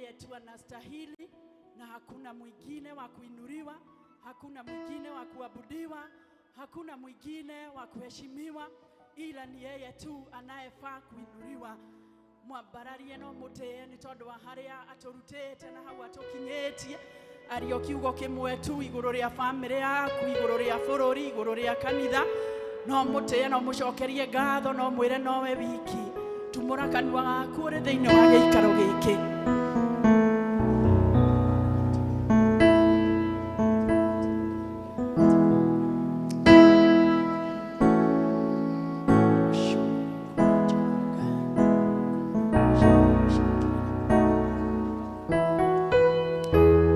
Yeye tu anastahili na hakuna mwingine wa kuinuliwa, hakuna mwingine wa kuabudiwa, hakuna mwingine wa kuheshimiwa, ila ni yeye tu anayefaa kuinuliwa. Mwambararie no mũtĩe nĩ tondũ wa harĩa atũrutĩte na hau atũkinyĩtie. Ario kiugo kĩmwe tu igũrũ rĩa bamĩrĩ yaku, igũrũ rĩa bũrũri, igũrũ rĩa kanitha. No mũtĩe, no mũcokerie ngatho, no mwĩre nowe wiki. Tumũra kanua gaku ũrĩ thĩinĩ wa gĩikaro gĩkĩ.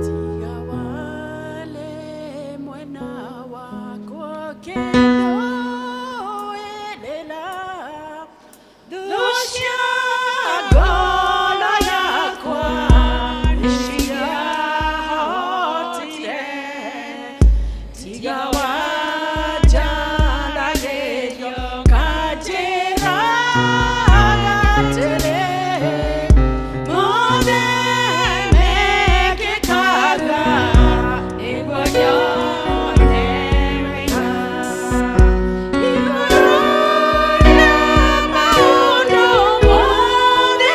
Tiga wale mwena wakwa kĩndũĩrĩra, thũ cia ngoro yakwa nĩciahotire. Tiga wanjaragĩrio kanjĩraga atĩrĩ, mothe mekĩkaga nĩguo nyone wega. Igũrũ rĩa maũndũ mothe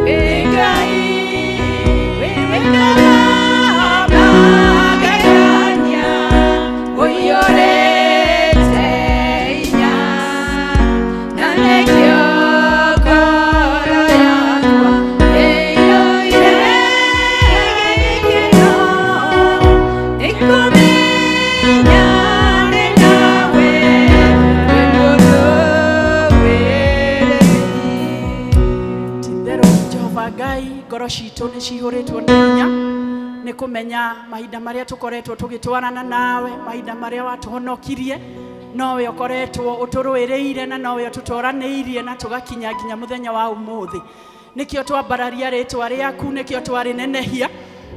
wĩ Ngai, wĩkaga magegania, ũiyũrĩte hinya, na nĩkĩo ngoro yakwa ĩiyũire gĩkeno. Nĩkũmenya ndĩ nawe, wĩ mũrũĩrĩri. Ti-itherũ Jehova Ngai, ngoro citũ nĩ cihũrĩtwo nĩ hinya nĩ kũmenya mahinda marĩa tũkoretwo tũgĩtwarana nawe, mahinda marĩa watũhonokirie, nowe ũkoretwo ũtũrũĩrĩire na nowe ũtũtoranĩirie na tũgakinya nginya mũthenya wa ũmũthĩ. Nĩkĩo twambararia rĩtwa rĩaku, nĩkĩo twarĩnenehia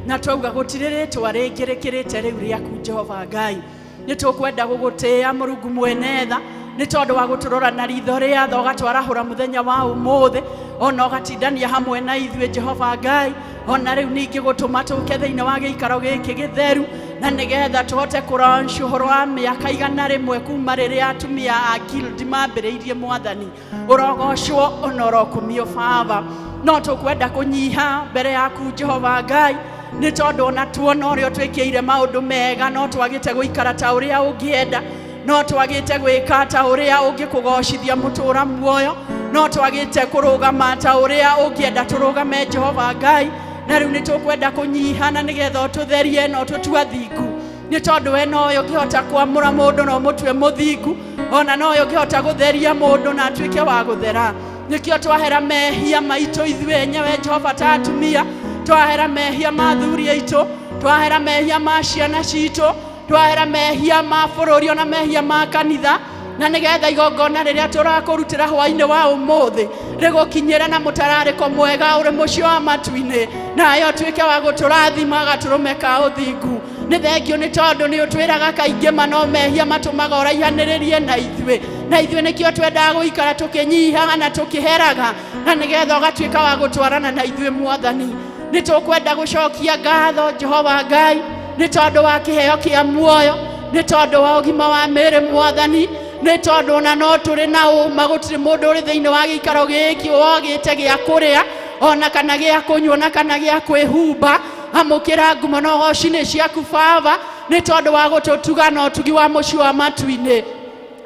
na twauga gũtirĩ rĩtwa rĩngĩ rĩkĩrĩte rĩu rĩaku Jehova Ngai. Nĩ tũkwenda gũgũtĩĩa Mũrungu mwene tha nĩ tondũ wa gũtũrora na ritho rĩa tha, ũgatwarahũra mũthenya wa ũmũthĩ, ona ũgatindania hamwe na ithuĩ Jehova Ngai, ona rĩu ningĩ gũtũma tũke thĩinĩ wa gĩikaro gĩkĩ gĩtheru, na nĩgetha tũhote kũlaunch ũhoro wa mĩaka 100 kuma rĩrĩa atumia a guild mambĩrĩirie. Mwathani, ũrogocwo ona ũrokumio Baba. No tũkwenda kũnyiha mbere yaku Jehova Ngai, nĩ tondũ ona tuona ũrĩa ũtwĩkĩire maũndũ mega, no twagĩte gũikara ta ũrĩa ũngĩenda, no twagĩte gwĩka ta ũrĩa ũngĩkũgocithia mũtũra muoyo, no twagĩte kũrũgama ta ũrĩa ũngĩenda tũrũgame Jehova Ngai. Na rĩu nĩ tũkwenda kũnyiha na nĩgetha ũtũtherie na ũtũtue athingu, nĩ tondũ we nowe ũngĩhota kwamũra mũndũ na ũmũtue mũthingu, ona nowe ũngĩhota gũtheria mũndũ na atuĩke wa gũthera. Nĩkĩo twahera mehia maitũ ithuĩ enyewe Jehova ta atumia, twahera mehia ma athuri aitũ, twahera mehia ma ciana citũ, twahera mehia ma bũrũri ona mehia ma kanitha, na nĩgetha igongona rĩrĩa tũrakũrutĩra hwainĩ wa ũmũthĩ rĩgũkinyĩre na mũtararĩko mwega ũrĩ mũciĩ wa matu-inĩ, nayo ũtuĩke wa gũtũrathima gatũrũme ka ũthingu. Nĩ thengio nĩ tondũ nĩ ũtwĩraga kaingĩ ma no mehia matũmaga ũraihanĩrĩrie na ithuĩ, na ithuĩ nĩkĩo twendaga gũikara tũkĩnyihaga na tũkĩheraga, na nĩgetha ũgatuĩka wa gũtwarana na ithuĩ. Mwathani, nĩ tũkwenda gũcokia ngatho Jehova Ngai nĩ tondũ wa kĩheo kĩa muoyo, nĩ tondũ wa ũgima wa mĩĩrĩ. Mwathani, nĩ tondũ ona no tũrĩ na ũma gũtirĩ mũndũ ũrĩ thĩinĩ wa gĩikaro gĩkĩ wagĩte gĩa kũrĩa ona kana gĩa kũnyua ona kana gĩa kwĩhumba. Amũkĩra ngumo na ũgoci nĩ ciaku Baba, nĩ tondũ wa gũtũtuga na ũtugi wa mũciĩ wa matu-inĩ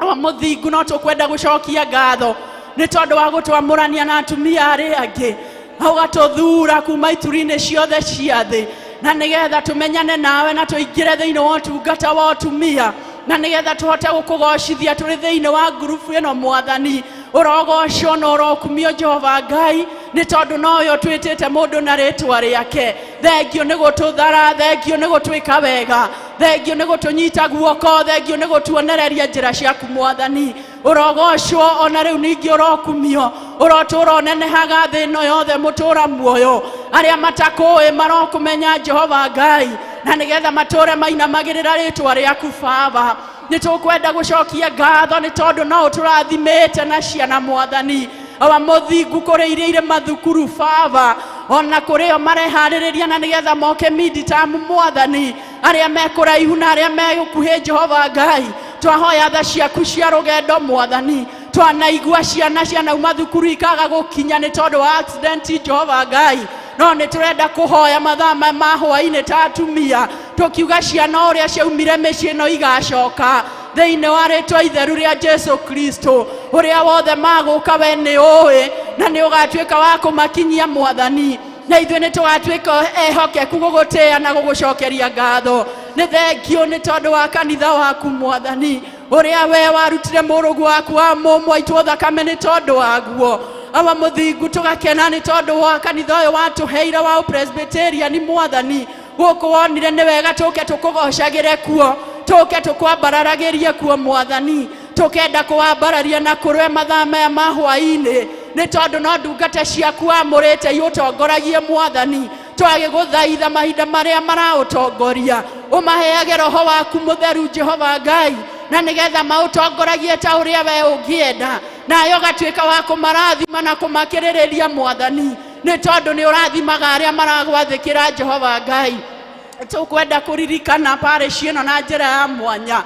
wa mũthingu. No tũkwenda gũcokia ngatho nĩ tondũ wa gũtwamũrania na atumia arĩa angĩ, ũgatũthura kuma ituri-inĩ ciothe cia thĩ, na nĩgetha tũmenyane nawe na tũingĩre thĩinĩ wa ũtungata wa ũtumia, na nĩgetha tũhote gũkũgocithia tũrĩ thĩinĩ wa ngurubu ĩno. Mwathani, ũrogocwo na ũrokumio Jehova Ngai, nĩ tondũ nowe ũtwĩtĩte mũndũ na rĩtwa rĩake. Thengio nĩ gũtũthara, thengio nĩ gũtwĩka wega, thengio nĩ gũtũnyita guoko, thengio nĩ gũtuonereria njĩra ciaku. Mwathani, ũrogocwo ona rĩu ningĩ ũrokumio, ũrotũra ũnenehaga thĩ ĩno yothe mũtũra muoyo. Arĩa matakũĩ marokũmenya Jehova Ngai, na nĩgetha matũre mainamagĩrĩra rĩtwa rĩaku Baba. Nĩ tũkwenda gũcokia ngatho nĩ tondũ no ũtũrathimĩte na ciana. Mwathani awa mũthingu, kũrĩ iria irĩ mathukuru Baba, Ona kũrĩ o mareharĩrĩria na nĩgetha moke midterm Mwathani, arĩa me kũraihu na arĩa me gũkuhĩ, Jehova Ngai, twahoya tha ciaku cia rũgendo Mwathani. Twanaigua ciana cianauma thukuru ikaga gũkinya nĩ tondũ wa accident, Jehova Ngai, no nĩ tũrenda kũhoya mathaa maya ma hwaĩ-inĩ ta atumia tũkiuga ciana ũrĩa ciaumire mĩciĩ no igacoka thĩinĩ wa rĩtwa itheru rĩa Jesu Kristo. Ũrĩa wothe magũka we nĩ ũĩ na nĩ ũgatuĩka wa kũmakinyia Mwathani, na ithuĩ nĩ tũgatuĩka ehokeku gũgũtĩĩa na gũgũcokeria ngatho. Nĩ thengio nĩ tondũ wa kanitha waku Mwathani, ũrĩa we warutire mũrũguo waku wa mũmwe aitwo thakame nĩ tondũ waguo. Awa mũthingu, tũgakena nĩ tondũ wa kanitha ũyũ watũheire wa Ũpresbyterian Mwathani. Gũkũ wonire nĩ wega tũke tũkũgocagĩre kuo, tũke tũkwambararagĩrie kuo Mwathani. Tũkenda kũwambararia na kũrwe mathaa maya ma hwaĩ-inĩ nĩ tondũ no ndungata ciaku wamũrĩte iũtongoragie Mwathani. Twagĩgũthaitha mahinda marĩa maraũtongoria ũmaheage roho waku mũtheru, Jehova Ngai, na nĩgetha maũtongoragie ta ũrĩa we ũngĩenda, nayo ũgatuĩka wa kũmarathima na kũmakĩrĩrĩria Mwathani, nĩ tondũ nĩ ũrathimaga arĩa maragwathĩkĩra, Jehova Ngai. Tũkwenda kũririkana parish ĩno na njĩra ya mwanya.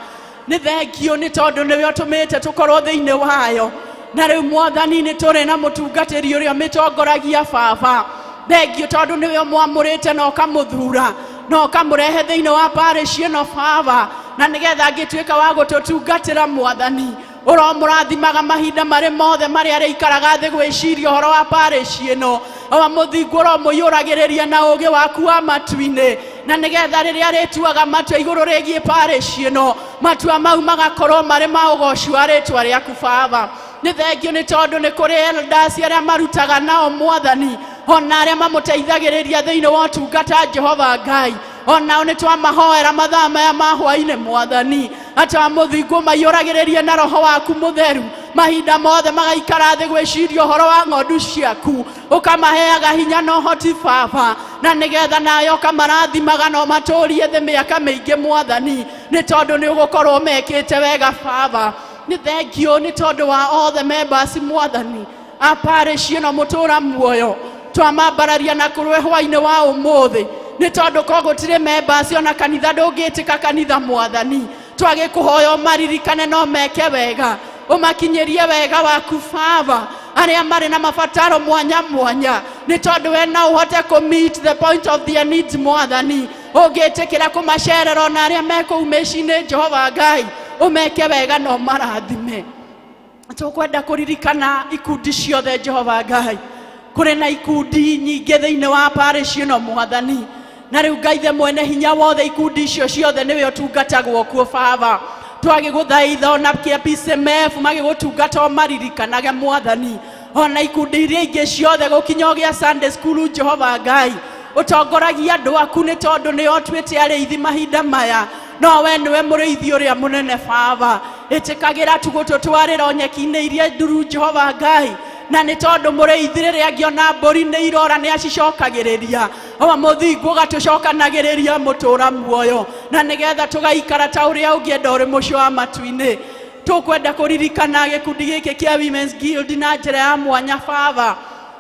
Nĩ thengio nĩ tondũ nĩwe ũtũmĩte tũkorwo thĩinĩ wayo, na rĩu Mwathani nĩ tũrĩ na mũtungatĩri ũrĩa ũmĩtongoragia. Baba, thengio tondũ nĩwe ũmwamũrĩte na ũkamũthura na ũkamũrehe thĩinĩ wa parish ĩno, Baba, na nĩgetha angĩtuĩka wa gũtũtungatĩra. Mwathani, ũromũrathimaga mahinda marĩ mothe marĩa arĩikaraga thĩ gwĩciria ũhoro wa parish ĩno. Awa mũthingu, ũromũiyũragĩrĩria na ũũgĩ waku wa matu-inĩ, na nĩgetha rĩrĩa arĩtuaga matua igũrũ rĩgiĩ parish ĩno, matua mau magakorwo marĩ ma ũgoci wa rĩtwa rĩaku. Baba, nĩ thengio nĩ tondũ nĩ kũrĩ elders arĩa marutaga nao Mwathani, ona arĩa mamũteithagĩrĩria thĩinĩ wa ũtungata, Jehova Ngai, onao nĩ twamahoera mathaa maya ma hwaĩ-inĩ Mwathani, atĩ wa mũthingu maiyũragĩrĩrie na roho waku mũtheru mahinda mothe magaikara thĩ gwĩciria ũhoro wa ng'ondu ciaku, ũkamaheaga hinya na ũhoti, Baba, na nĩgetha nayo ũkamarathimaga na ũmatũrie thĩ mĩaka mĩingĩ Mwathani, nĩ tondũ nĩ ũgũkorwo mekĩte wega. Baba, nĩ thengio nĩ tondũ wa othe members Mwathani a parish ĩno mũtũra muoyo. Twamambararia na kũrwe hwainĩ wa ũmũthĩ nĩ tondũ ko gũtirĩ members ona kanitha ndũngĩtĩka kanitha. Mwathani, twagĩkũhoya ũmaririkane no meke wega, ũmakinyĩrie wega waku, Baba, arĩa marĩ na mabataro mwanya mwanya, nĩ tondũ we no ũhote kũ meet the point of their needs. Mwathani, ũngĩtĩkĩra kũmacerera ona arĩa me kũu mĩciĩ-inĩ, Jehova Ngai, ũmeke wega na ũmarathime. Tũkwenda kũririkana ikundi ciothe, Jehova Ngai. Kũrĩ na ikundi nyingĩ thĩinĩ wa parish ĩno Mwathani, na rĩu Ngai the mwene hinya wothe, ikundi icio ciothe nĩwe ũtungatagwo kuo. Baba, twagĩgũthaitha ona kĩa PCMF magĩgũtungata ũmaririkanage Mwathani, ona ikundi iria ingĩ ciothe gũkinya o gĩa Sunday school. Jehova Ngai, ũtongoragia andũ aku nĩ tondũ nĩo ũtuĩte arĩithi mahinda maya, no we nĩwe mũrĩithi ũrĩa mũnene. Baba, ĩtĩkagĩra tu gũtũtwarĩra o nyeki-inĩ iria nduru, Jehova Ngai, na nĩ tondũ mũrĩithi rĩrĩa angĩona mbũri nĩ irora nĩ acicokagĩrĩria. Awa mũthingu, ũgatũcokanagĩrĩria mũtũra muoyo na nĩgetha tũgaikara ta ũrĩa ũngĩenda ũrĩ mũciĩ wa matu-inĩ. Tũkwenda kũririkana gĩkundi gĩkĩ kĩa Women's Guild na njĩra ya mwanya. Baba,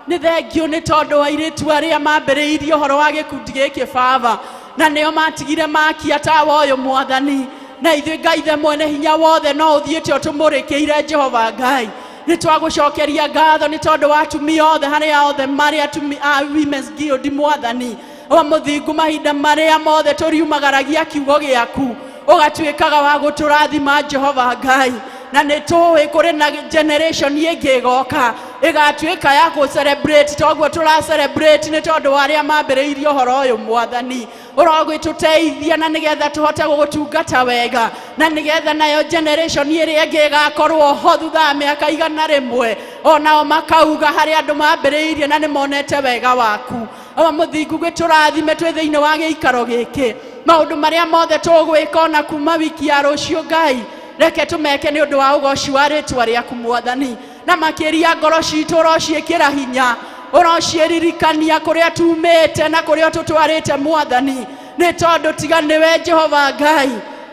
nĩ thengio nĩ tondũ wa airĩtu arĩa mambĩrĩirie ũhoro wa gĩkundi gĩkĩ, Baba, na nĩo matigire makia tawa ũyũ Mwathani, na ithuĩ Ngai the mwene hinya wothe no ũthiĩte ũtũmũrĩkĩire. Jehova Ngai, nĩ twagũcokeria ngatho nĩ tondũ wa atumia othe harĩa othe marĩ, atumia a Women's Guild. Mwathani wa mũthingu, mahinda marĩa mothe tũriumagaragia kiugo gĩaku ũgatuĩkaga wa gũtũrathima, Jehova Ngai, na nĩ tũĩ kũrĩ na generation ĩngĩ ĩgoka ĩgatuĩka ya gũ celebrate toguo tũra celebrate nĩ tondũ wa arĩa mambĩrĩirie ũhoro ũyũ. Mwathani, ũrogĩtũteithia na nĩgetha tũhote gũgũtungata wega, na nĩgetha nayo generation ĩrĩa ĩngĩ ĩgakorwo ho thutha wa mĩaka 100 onao makauga harĩ andũ mambĩrĩirie na nĩ monete wega waku. Awa mũthingu, gĩtũrathime twĩ thĩinĩ wa gĩikaro gĩkĩ. Maũndũ marĩa mothe tũgwĩka ona kuma wiki ya rũciũ, Ngai, reke tũmeke nĩ ũndũ wa ũgoci wa rĩtwa rĩaku Mwathani, na makĩria ngoro citũ ũrociĩkĩra hinya, ũrociĩririkania kũrĩa tumĩte na kũrĩa ũtũtwarĩte Mwathani, nĩ tondũ tiga nĩwe Jehova Ngai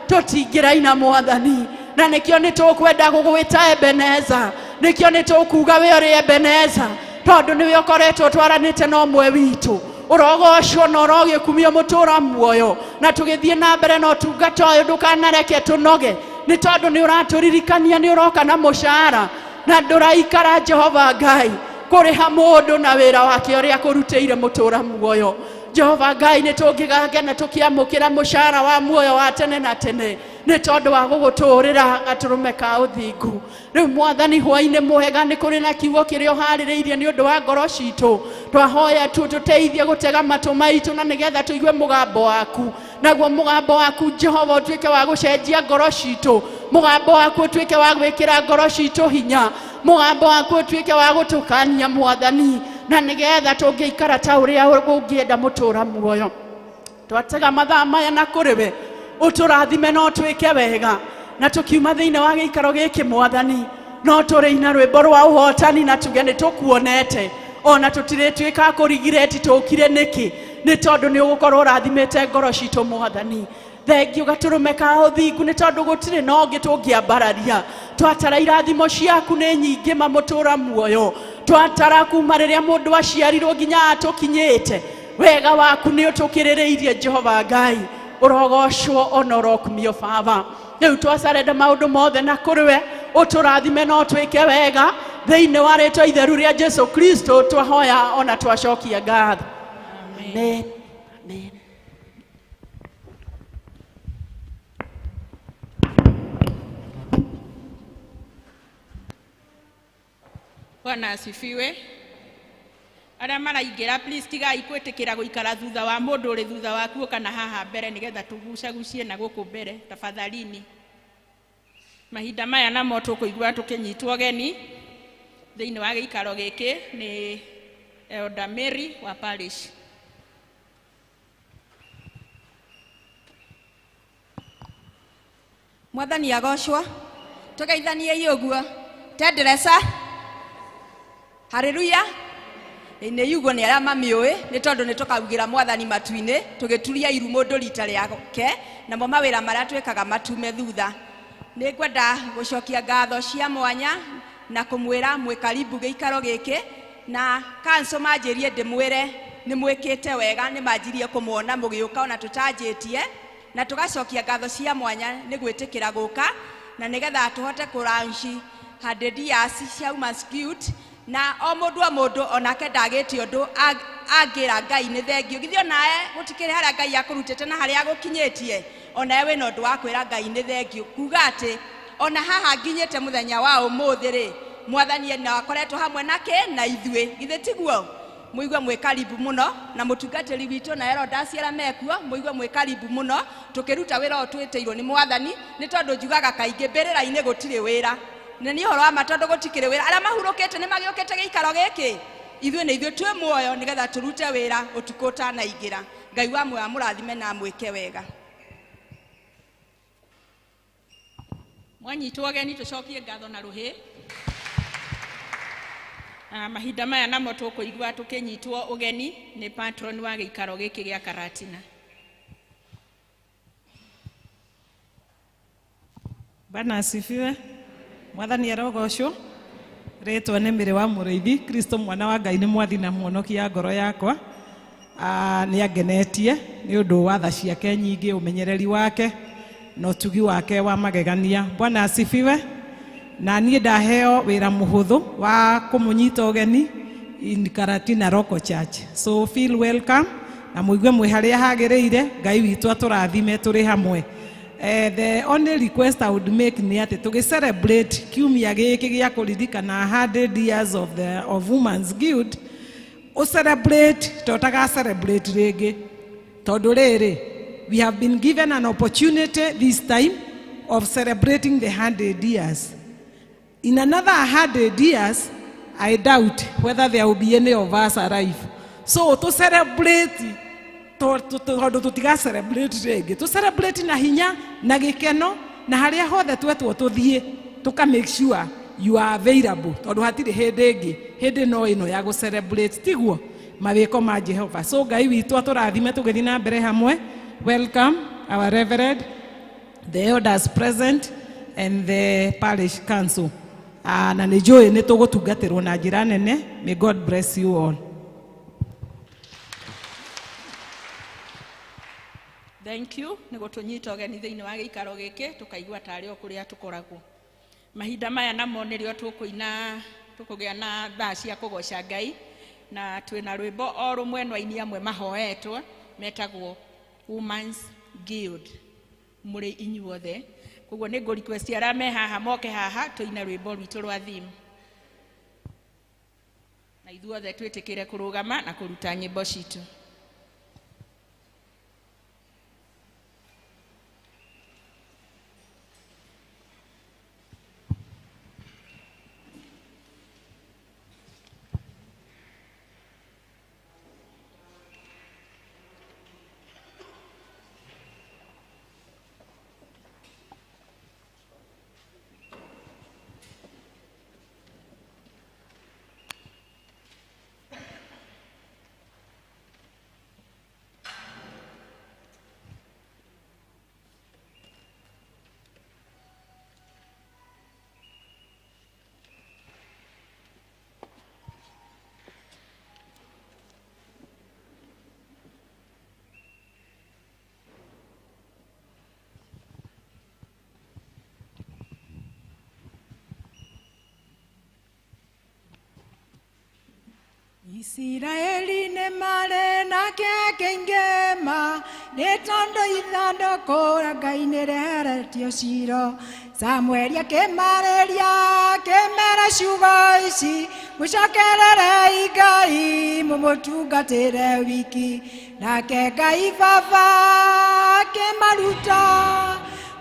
tũtingĩraina Mwathani, na nĩkĩo nĩ tũkwenda gũgwĩta Ebeneza, nĩkĩo nĩ tũkuga we ũrĩ Ebeneza. Tondũ nĩwe ũkoretwo twaranĩte na ũmwe witũ. Ũrogocwo na ũrogĩkumio mũtũra muoyo. Na tũgĩthiĩ na mbere na ũtungata ũyũ ndũkanareke tũnoge. Nĩ tondũ nĩ ũratũririkania nĩ ũroka na mũcara. Na ndũraikara Jehova Ngai kũrĩha mũndũ na wĩra wake ũrĩa akũrutĩire mũtũra muoyo. Jehova Ngai nĩ tũngĩgakena tũkĩamũkĩra mũcara wa muoyo wa tene na tene nĩ tondũ wa gũgũtũũrĩra gatũrũme ka ũthingu. Rĩu Mwathani hwainĩ mwega nĩ kũrĩ na kiugo kĩrĩa ũharĩrĩirie nĩ ũndũ wa ngoro citũ. Twahoya tu tũteithie gũtega matũ maitũ na nĩgetha tũigue mũgambo waku. Naguo mũgambo waku Jehova ũtuĩke wa gũcenjia ngoro citũ. Mũgambo waku ũtuĩke wa gwĩkĩra ngoro citũ hinya. Mũgambo waku ũtuĩke wa gũtũkania Mwathani na nĩgetha tũngĩikara ta ũrĩa ũngĩenda mũtũra muoyo. Twatega mathaa maya na kũrĩ we ũtũrathime no twĩke wega na tũkiuma thĩinĩ wa gĩikaro gĩkĩ Mwathani no tũrĩina rwĩmbo rwa ũhotani na tuge nĩ tũkuonete ona tũtirĩtuĩka kũrigireti tũkire nĩkĩ nĩ tondũ nĩ ũgũkorwo ũrathimĩte ngoro citũ Mwathani. Thengio gatũrũme ka ũthingu nĩ tondũ gũtirĩ na ũngĩ tũngĩambararia. Twatara irathimo ciaku nĩ nyingĩ ma mũtũra muoyo. Twatara kuma rĩrĩa mũndũ aciarirwo nginya atũkinyĩte. Wega waku nĩ ũtũkĩrĩrĩirie Jehova Ngai. Ũrogocwo ona ũrokumio Baba. Rĩu twacarenda maũndũ mothe na kũrĩ we ũtũrathime na ũtwĩke wega thĩinĩ wa rĩtwa itheru rĩa Jesu Kristo twahoya ona twacokia ngatho. Amen. Amen. Bwana asifiwe. Arĩa maraingĩra please tigai gwĩtĩkĩra gũikara thutha wa mũndũ ũrĩ thutha waku kana haha mbere nĩgetha tũgucagucie na gũkũ mbere tafadhalini. Mahinda maya namo tũkũigua tũkĩnyitwo ũgeni thĩinĩ wa gĩikaro gĩkĩ nĩ Elder Mary wa parish. Mwathani agocwo tũgeithaniei ũguo tenderesa haleluya. Nĩ yugo nĩ arĩa mamĩũĩ nĩ tondũ nĩ tũkaugĩra Mwathani matu-inĩ tũgĩturia iru mũndũ rita rĩake namo mawĩra marĩa twĩkaga matume thutha. Nĩ ngwenda gũcokia ngatho cia mwanya na kũmwĩra mwĩ karibu gĩikaro gĩkĩ na kanso manjĩrie ndĩmwĩre nĩ mwĩkĩte wega nĩ manjirie kũmwona mũgĩũka ona tũtanjĩtie na tũgacokia ngatho cia mwanya nĩ gwĩtĩkĩra gũka na nĩgetha tũhote kũranci 100 years cia Women's Guild na o mũndũ o mũndũ onake ndagĩte ũndũ angĩra Ngai nĩ thengio githĩ onawe gũtikĩrĩ harĩa Ngai akũrutĩte na harĩa agũkinyĩtie onawe wĩna ũndũ wa kwĩra Ngai nĩ thengio kuga atĩ ona haha nginyĩte mũthenya wa ũmũthĩ rĩ Mwathani no akoretwo hamwe nake na ithuĩ githĩ tiguo mũigue mwĩ karibu mũno na mũtungatĩri witũ na elders arĩa mekuo mũigue mwĩ karibu mũno tũkĩruta wĩra ũyũ twĩtĩirwo nĩ Mwathani nĩ tondũ njugaga kaingĩ mbĩrĩra-inĩ gũtirĩ wĩra na nĩ ũhoro wa ma tondũ gũtikĩrĩ wĩra arĩa mahurũkĩte nĩ magĩũkĩte gĩikaro gĩkĩ ithuĩ nĩ ithuĩ twĩ muoyo nĩgetha tũrute wĩra ũtukũ ũtanaingĩra. Ngai wa muoyo amũrathime na amwĩke wega. Mwanyitwo ũgeni tũcokie ngatho na rũhĩ. Mahinda maya namo tũkũigua tũkĩnyitwo ũgeni nĩ patron wa gĩikaro gĩkĩ gĩa Karatina. Bwana asifiwe. Mwathani arogocwo. Rĩtwa nĩ Mĩrĩ wa Mũrĩithi, Kristo mwana wa Ngai nĩ mwathi na mũhonokia ngoro yakwa. Nĩ angenetie nĩ ũndũ wa tha ciake nyingĩ, ũmenyereri wake na ũtugi wake wa magegania. Bwana asifiwe. Na niĩ ndaheo wĩra mũhũthũ wa kũmũnyita ũgeni in Karatina Local Church. So feel welcome na mũigue mwĩ harĩa hagĩrĩire. Ngai witũ atũrathime tũrĩ hamwe. The only request I would make nĩ atĩ tũgĩ celebrate kiumia gĩkĩ gĩa kũririkana 100 years of Women's Guild, ũ celebrate to ũtaga celebrate rĩngĩ tondũ rĩrĩ we have been given an opportunity this time of celebrating the 100 years. In another 100 years, I doubt whether there will be any of us alive. So to celebrate tondũ tũtiga celebrate rĩngĩ tũ celebrate na hinya na gĩkeno na harĩa hothe twetwo tũthiĩ tũka make sure you are available tondũ hatirĩ hĩndĩ ĩngĩ hĩndĩ no ĩno ya gũ celebrate tiguo mawĩko ma Jehova. So Ngai witũ atũrathime tũgĩthiĩ na mbere hamwe. Welcome our reverend, the elders present and the parish council. Na nĩ njũĩ nĩ tũgũtungatĩrwo na njĩra nene. May God bless you all. Thank you nĩ gũtũnyita ũgeni thĩinĩ wa gĩikaro gĩkĩ tũkaigua tarĩ o kũrĩa tũkoragwo. Mahinda maya namo nĩrĩo tũkũina, tũkũgĩa na thaa cia kũgoca Ngai, na twĩna rwĩmbo o rũmwe no aini amwe mahoetwo metagwo Women's Guild mũrĩ inyuothe. Koguo nĩ ngũ request arĩa me haha moke haha tũine rwĩmbo rwitũ rwa theme, na ithuothe twĩtĩkĩre kũrũgama na kũruta nyĩmbo citũ. Isiraeli nĩ marĩ na kĩngĩma nĩ tondũ ithandũkũ rĩa Ngai nĩrĩheretio Shilo. Samueli akĩmarĩria akĩmera ciugo ici, mũcokererei Ngai mũmũtungatĩre wiki. Nake Ngai Baba akĩmaruta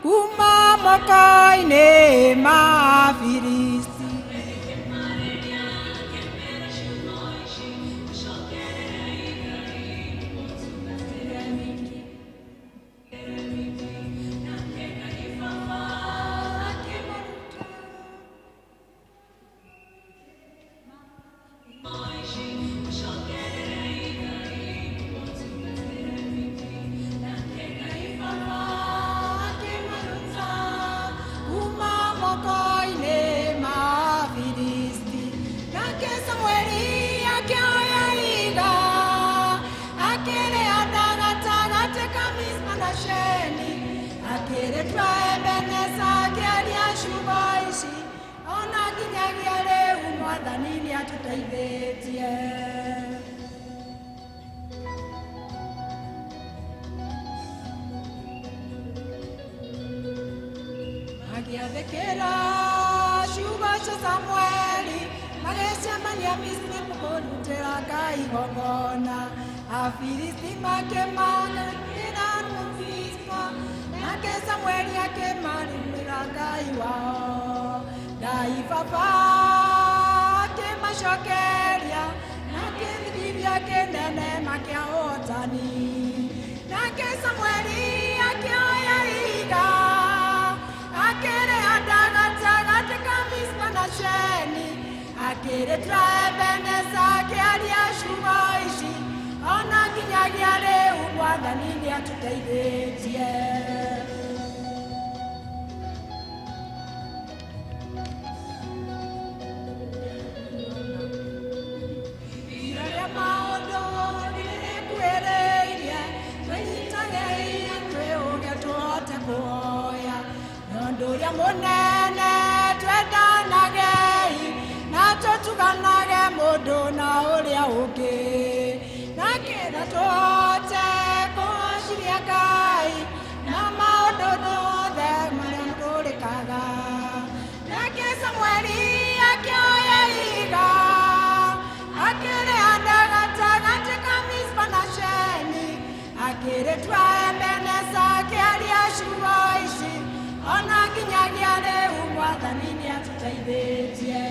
kuma moko-inĩ ma Afilisti. Magĩathĩkĩra ciugo cia Samueli, magĩcemania Misiri kũrutĩra Ngai igongona. Afilisti makĩmanĩra Mispa, nake Samueli akĩmarumĩra Ngai wao. Ngai Baba akĩmacokeria na kĩthithia kĩnene makĩahotani. Nake Samueli akĩoya ihiga akĩrĩhanda gatagatĩ ka Mispa na Sheni, akĩrĩtua Ebeneza akĩaria ciugo ici, ona nginyagia rĩu Mwathani nĩatũteithĩtie. Ihinda rĩa maũndũ nĩrĩkuhĩrĩirie, twĩnyitanĩre twĩũge tũhote kũhoya. Ũndũ ũrĩa mũnene twendanagei na tũtuganage mũndũ na ũrĩa ũngĩ, na kĩrĩa tũhote kũgociria Ngai na maũndũ mothe marĩa tũrĩkaga. Nake Samueli akĩoya ihiga akĩrĩhanda gatagatĩ ka Mispa na Sheni, akĩrĩtua Ebeneza akĩaria ciugo ici, ona nginyagia rĩu Mwathani nĩatũteithĩtie.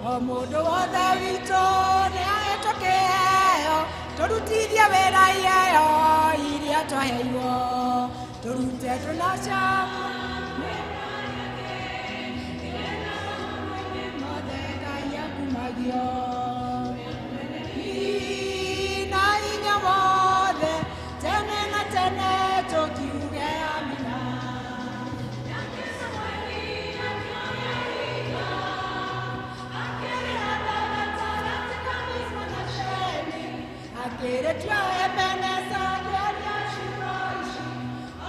O mũndũ wothe witũ nĩahetwo kĩheo, tũrutithie wĩra iheo iria twaheirwo, tũrute twĩna cama mothe Ngai akumagio. Na hinya wothe Akĩrĩtua Ebeneza akĩaria ciugo ici,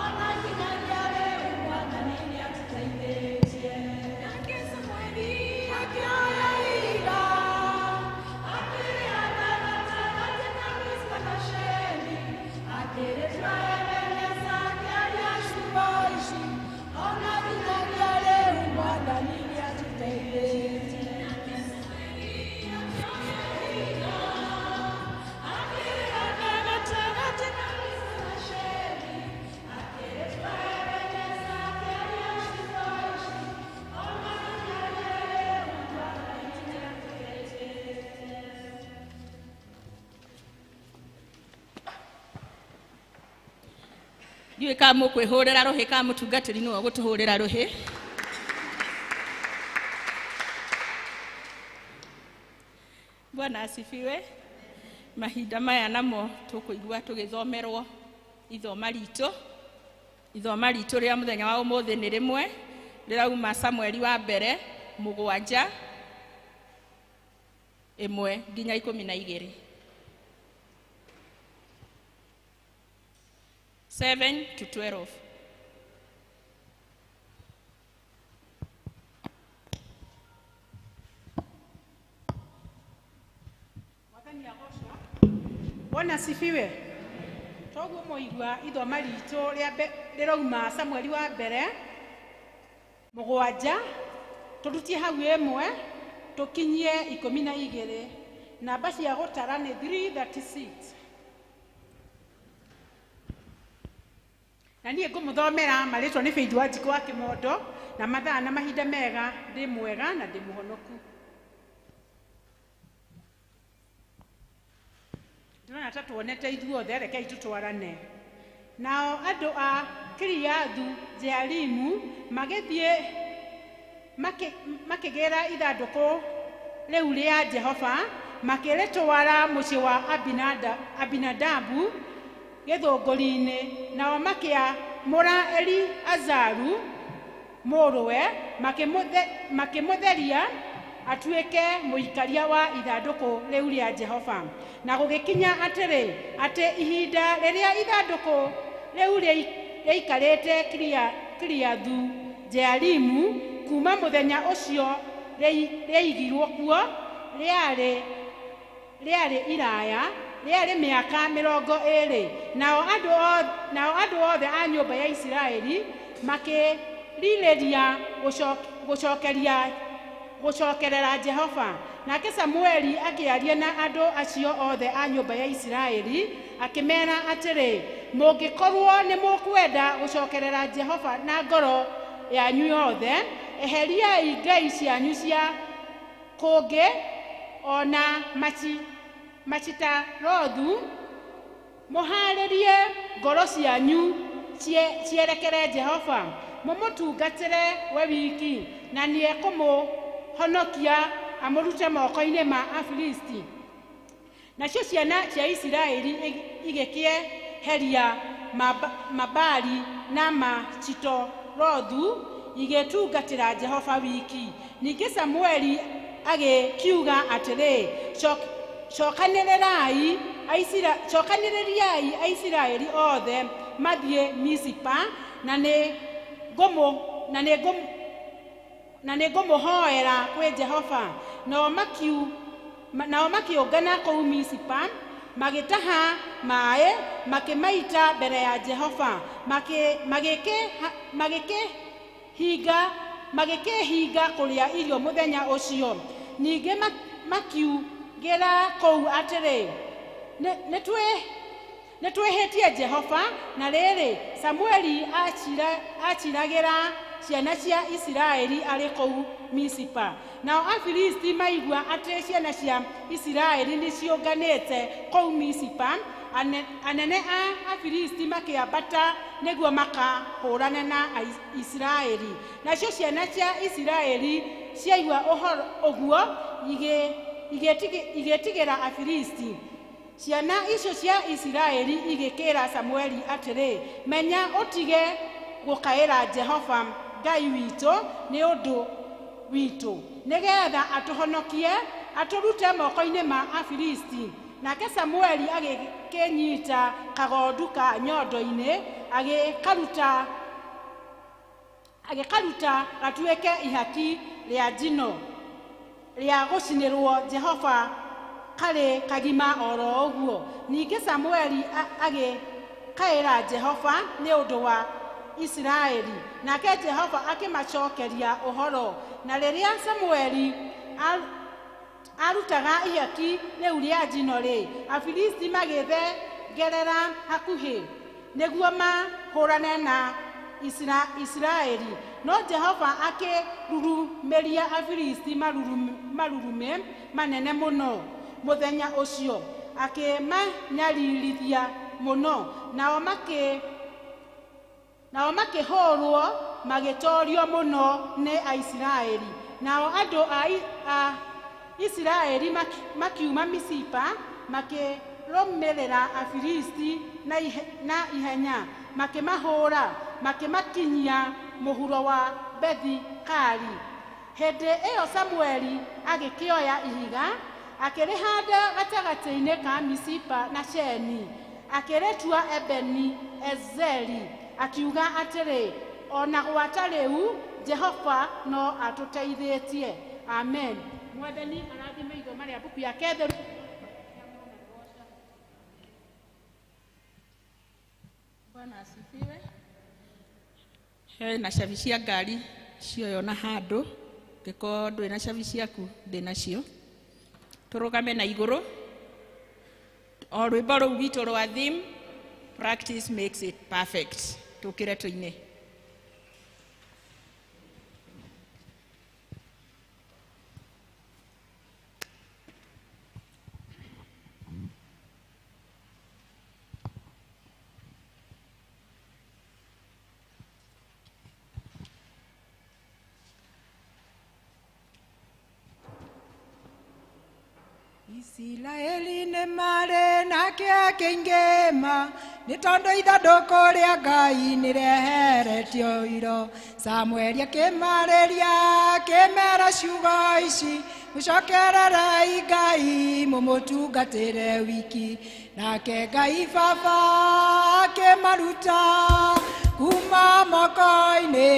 ona nginyagia rĩu Mwathani nĩatũteithĩtie. Nake Samũeli akĩoya ihiga, akĩrĩhanda gatagatĩ ka Mizpa na Sheni. Akĩrĩtua Ebeneza akĩaria ciugo ici, ona nginyagia rĩu Mwathani nĩatũteithĩtie. Ndiũĩ kana mũkwĩhũrĩra rũhĩ kana mũtungatĩri nĩwe ũgũtũhũrĩra rũhĩ. Bwana asifiwe. Mahinda maya namo tũkũigua tũgĩthomerwo ithoma ritũ. Ithoma ritũ rĩa mũthenya wa ũmũthĩ nĩ rĩmwe rĩrauma Samueli wa mbere 7 1 nginya 12. 7 to 12. Bwana asifiwe. Toguo mũigua ithoma ritũ rĩrauma Samueli wa mbere 7 tũrutie hau 1 tũkinyie 12. Namba cia gũtara nĩ 336. Na niĩ ngũmũthomera marĩtwa nĩ Faith Wanjikũ wa Kĩmondo, na mathaa na mahinda mega, ndĩ mwega na ndĩ mũhonoku. Ndĩrona ta tuonete ithuothe, rekei tũtwarane. Nao andũ a Kiriathu Jearimu magĩthiĩ makĩgĩra ithandũkũ rĩu rĩa Jehova, makĩrĩtwara mũciĩ wa Abinadabu gĩthũngũri-inĩ. Nao makĩamũra Eliazaru mũrũwe, makĩmũtheria atuĩke mũikaria wa ithandũkũ rĩu rĩa Jehova. Na gũgĩkinya atĩrĩ, atĩ ihinda rĩrĩa ithandũkũ rĩu rĩaikarĩte Kiriathu Jearimu, kuma mũthenya ũcio rĩaigirwo kuo, rĩarĩ iraya, rĩarĩ mĩaka 20. Nao andũ othe a nyũmba ya Isiraeli makĩrirĩria gũcokerera Jehova. Nake Samueli akĩaria na andũ acio othe a nyũmba ya Isiraeli akĩmeera atĩrĩ, mũngĩkorwo nĩ mũkwenda gũcokerera Jehova na ngoro yanyu yothe, eheriai ngai cianyu cia kũngĩ o na macitarothu, mũhaarĩrie ngoro cianyu cierekere Jehova, mũmũtungatĩre we wiki, na nĩekũmũhonokia amũrute moko-inĩ ma Afilisti. Nacio ciana cia Isiraeli igĩkĩeheria Mabali na Macitorothu, igĩtungatĩra Jehova wiki. Ningĩ Samueli agĩkiuga atĩrĩ, cokanĩrĩriai Aisiraeli othe mathiĩ Mizipa, na nĩ ngũmũhoera kwĩ Jehova. Nao makĩũngana kũu Mizipa, magĩtaha maaĩ, makĩmaita mbere ya Jehova, magĩkĩhinga kũrĩa irio mũthenya ũcio. Ningĩ makiugĩra kũu atĩrĩ, nĩtwĩhĩtie Jehova. Na rĩrĩ, Samueli aciragĩra ciana cia Isiraeli arĩ kũu Mizipa. Nao Afilisti maigua atĩ ciana cia Isiraeli nĩciũnganĩte kũu Mizipa, anene a Afilisti makĩambata nĩguo makahũrane na Isiraeli. Nacio ciana cia Isiraeli ciaigua ũhoro ũguo, igĩtigĩra Afilisti. Ciana icio cia Isiraeli igĩkĩra Samueli atĩrĩ, menya ũtige gũkaĩra Jehova Ngai witũ nĩ ũndũ witũ, nĩgetha atũhonokie atũrute moko-inĩ ma Afilisti. Nake Samueli agĩkĩnyita kagondu ka nyondo-inĩ, agĩkaruta gatuĩke ihaki rĩa njino rĩa gũcinĩrwo Jehova karĩ kagima oro ũguo. Ningĩ Samueli agĩkaĩra Jehova nĩ ũndũ wa Isiraeli, nake Jehova akĩmacokeria ũhoro. Na rĩrĩa Samueli arutaga ihaki rĩu rĩa njino-rĩ, Afilisti magĩthengerera hakuhĩ nĩguo mahũrane na Isiraeli. No Jehova akĩrurumĩria Afilisti marurumĩ manene mũno mũthenya ũcio, akĩmanyaririthia mũno, nao makĩhũrwo magĩtoorio mũno nĩ Aisiraeli. Nao andũ a Isiraeli makiuma Misipa makĩrũmĩrĩra Afilisti na ihenya, makĩmahũra makĩmakinyia mũhuro wa Bethi-Kari. Hĩndĩ ĩyo Samueli agĩkĩoya ihiga akĩrĩhanda gatagatĩ-inĩ ka Misipa na Sheni, akĩrĩtua Ebeni-Ezeri, akiuga atĩrĩ, ona gwata rĩu Jehova no atũteithĩtie. Amen. Mwathani arathime ithoma rĩa mbuku yake theru. Bwana asifiwe. Hena cabi cia ngari cioyo na handũ, ngĩkorwo ndũrĩ na cabi ciaku ndĩ nacio. Tũrũgame na igũrũ o rwĩmbo rũu rwitũ rwa theme, practice makes it perfect. Tũkĩre tũine. Isiraeli nĩ marĩ na kĩeha kĩingĩ ma, nĩ tondũ ithandũkũ rĩa Ngai nĩrĩeheretio iro. Samueli akĩmarĩria akĩmera ciugo ici, mũcokererei Ngai mũmũtungatĩre wiki. Nake Ngai Baba akĩmaruta kuma moko-inĩ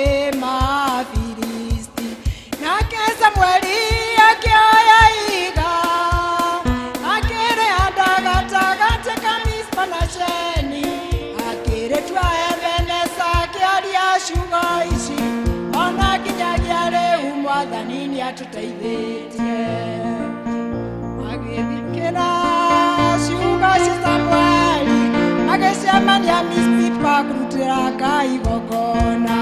ma Afilisti. Nake Samueli akĩoya ihiga akĩrĩhanda gatagatĩ ka Mispa na Sheni, akĩrĩtua Ebeneza, akĩaria ciugo ici, ona nginyagia rĩu Mwathani nĩatũteithĩtie. Magĩthikĩra ciugo cia Samueli, magĩcemania Misipa kũrutĩra Ngai igongona.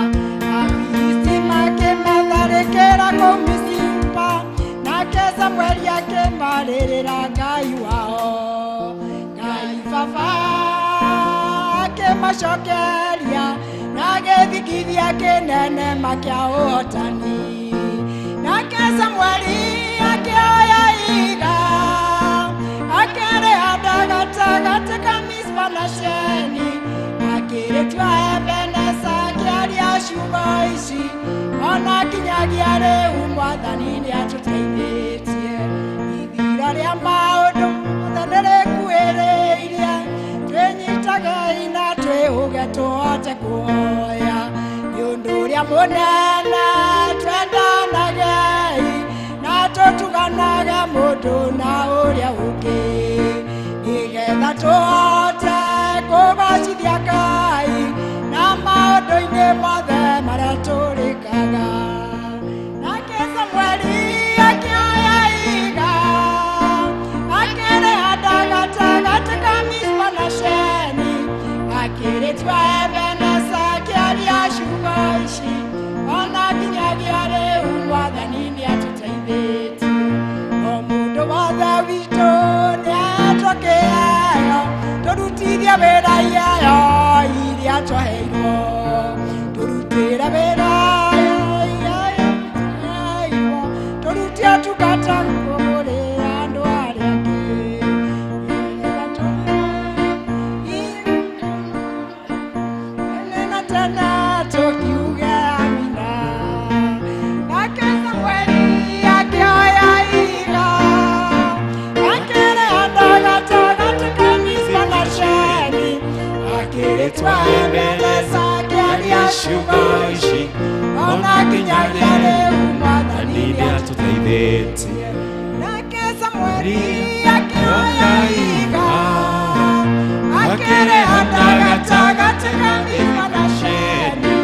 Afilisti makĩmatharĩkĩra kũu Misipa, nake Samueli akĩmarĩrĩra Ngai wao. Ngai Baba akĩmacokeria na gĩthingithia kĩnene makĩa ũhotani. Nake Samueli akĩoya ihiga akĩrĩhanda gatagatĩ ka Mispa na Sheni, akĩrĩtua Ebeneza, akĩaria ciugo ici, ona nginyagia rĩu Mwathani nĩatũteithĩtie. Ithira rĩa maũndũ mothe nĩrĩkuhĩrĩirie, twĩnyitagei na twĩhũge tũhote kũhoya. Nĩ ũndũ ũrĩa mũnene twendanagei na tũtuganage mũndũ na ũrĩa ũngĩ, nĩgetha tũhote kũgocithia Ngai na maũndũ-inĩ mothe marĩa tũrĩkaga. Nake Samueli akĩoya ihiga akĩrĩhanda gatagatĩ ka Mispa na Sheni, akĩrĩtua Ebeneza, akĩaria ciugo ici, ona nginyagia rĩu Mwathani nĩatũteithĩtie. O mũndũ wothe witũ nĩahetwo kĩheo, tũrutithie wĩra iheo iria twaheirwo, tũrutĩre wĩra iria twaheirwo, tũrute ũtungata kũrĩ andũ arĩa angĩ. Nĩgetha tene na tene tũkiuge amina. Nake Samueli akĩoya ihiga akĩrĩhanda gatagatĩ nĩatũteithĩtie. Nake Samueli akĩoya ihiga, akĩrĩhanda gatagatĩ ka Mizipa na Sheni,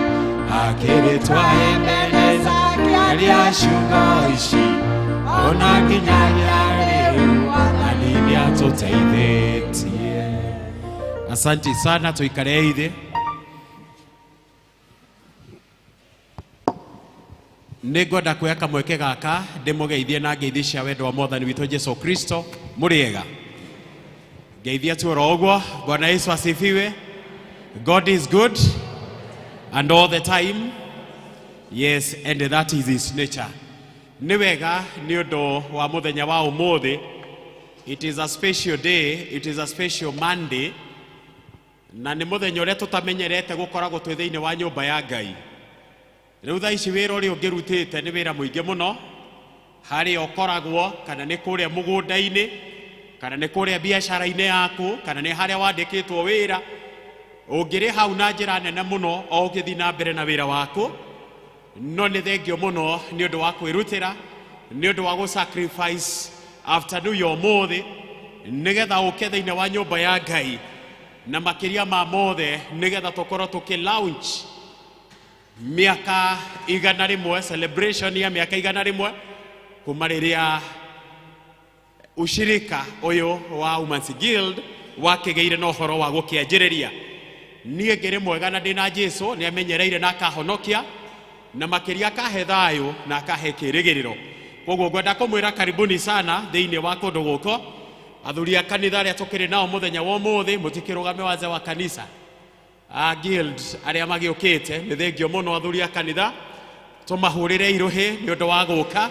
akĩrĩtwa Ebeneza, akĩaria ciugo ici ona nginyagia rĩu Mwathani nĩatũteithĩtie. Asante sana, tuikare thĩ. Nĩ ngwenda kuoya kamweke gaka ndĩmũgeithie na ngeithi cia wendo wa Mwathani witũ Jesu Kristo. Mũrĩega? Ngeithia tu oro ũguo. Bwana Yesu asifiwe. God is good and all the time. Yes, and that is his nature. Nĩ wega nĩ ũndũ wa mũthenya wa ũmũthĩ. It is a special day, it is a special Monday. Na nĩ mũthenya ũrĩa tũtamenyerete gũkoragwo twĩ thĩinĩ wa nyũmba ya Ngai. Rĩu thaa ici wĩra ũrĩa ũngĩrutĩte nĩ wĩra mũingĩ mũno, harĩa ũkoragwo, kana nĩ kũrĩa mũgũnda-inĩ, kana nĩ kũrĩa biacara-inĩ yaku, kana nĩ harĩa wandĩkĩtwo wĩra. Ũngĩrĩ hau na njĩra nene mũno o ũgĩthiĩ na mbere na wĩra waku. No nĩ thengio mũno nĩ ũndũ wa kwĩrutĩra, nĩ ũndũ wa gũ sacrifice afternoon ya ũmũthĩ nĩgetha ũke thĩinĩ wa nyũmba ya Ngai, na makĩria ma mothe nĩgetha tũkorwo tũkĩ launch mĩaka 100, celebration ya mĩaka 100 kuma rĩrĩa ushirika ũyũ wa Women's Guild wakĩgĩire na ũhoro wa gũkĩanjĩrĩria. Niĩ ngĩrĩ mwega na ndĩna Jesu, nĩ amenyereire na akahonokia, na makĩria akahe thayũ na akahe kĩĩrĩgĩrĩro. Koguo ngwenda kũmwĩra karibuni sana thĩinĩ wa kũndũ gũkũ. Athuri a kanitha arĩa tũkĩrĩ nao mũthenya wa ũmũthĩ, mũtikĩrũgame wazee wa kanitha a guild arĩa magĩũkĩte, nĩ thengio mũno athuri a kanitha, tũmahũrĩre irũhĩ nĩ ũndũ wa gũka.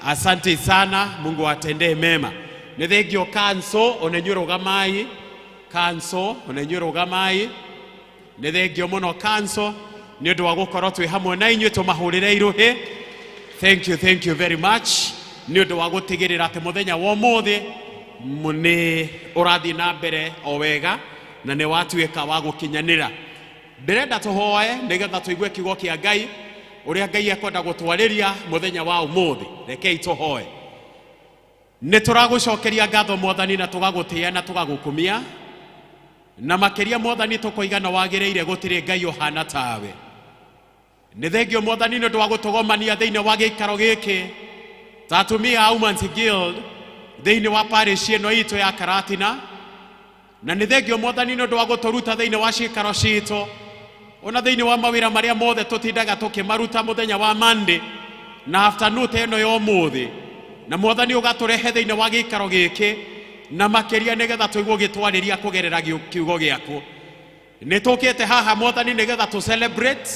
Asante sana, Mungu atendee mema. Nĩ thengio kanso, ona inyuĩ rũgamai. Kanso, ona inyuĩ rũgamai. Nĩ thengio mũno kanso nĩ ũndũ wa gũkorwo twĩ hamwe na inyuĩ, tũmahũrĩre irũhĩ. Thank you, thank you very much nĩ ũndũ wa gũtigĩrĩra atĩ mũthenya wa ũmũthĩ nĩ ũrathiĩ na mbere o wega na nĩ watuĩka wa gũkinyanĩra. Ndĩrenda tũhoe nĩgetha tũigue kiugo kĩa Ngai ũrĩa Ngai ekwenda gũtwarĩria mũthenya wa ũmũthĩ. Rekei tũhoe. Nĩ tũragũcokeria ngatho Mwathani, na tũgagũtĩĩa na tũgagũkumia, na makĩria Mwathani tũkoiga na wagĩrĩire, gũtirĩ Ngai ũhana tawe. Nĩ thengio Mwathani nĩ ũndũ wa gũtũgomania thĩinĩ wa gĩikaro gĩkĩ ta atumia a Women's Guild thĩinĩ wa parish ĩno itũ ya Karatina, na nĩ thengio Mwathani nĩ ũndũ wa gũtũruta thĩinĩ wa ciikaro citũ ona thĩinĩ wa mawĩra marĩa mothe tũtindaga tũkĩmaruta mũthenya wa Monday na afternoon ta ĩno ya ũmũthĩ, na Mwathani ũgatũrehe thĩinĩ wa gĩikaro gĩkĩ na makĩria nĩgetha tũigue ũgĩtwarĩria kũgerera kiugo gĩaku. Nĩ tũkĩte haha Mwathani nĩgetha tũ celebrate,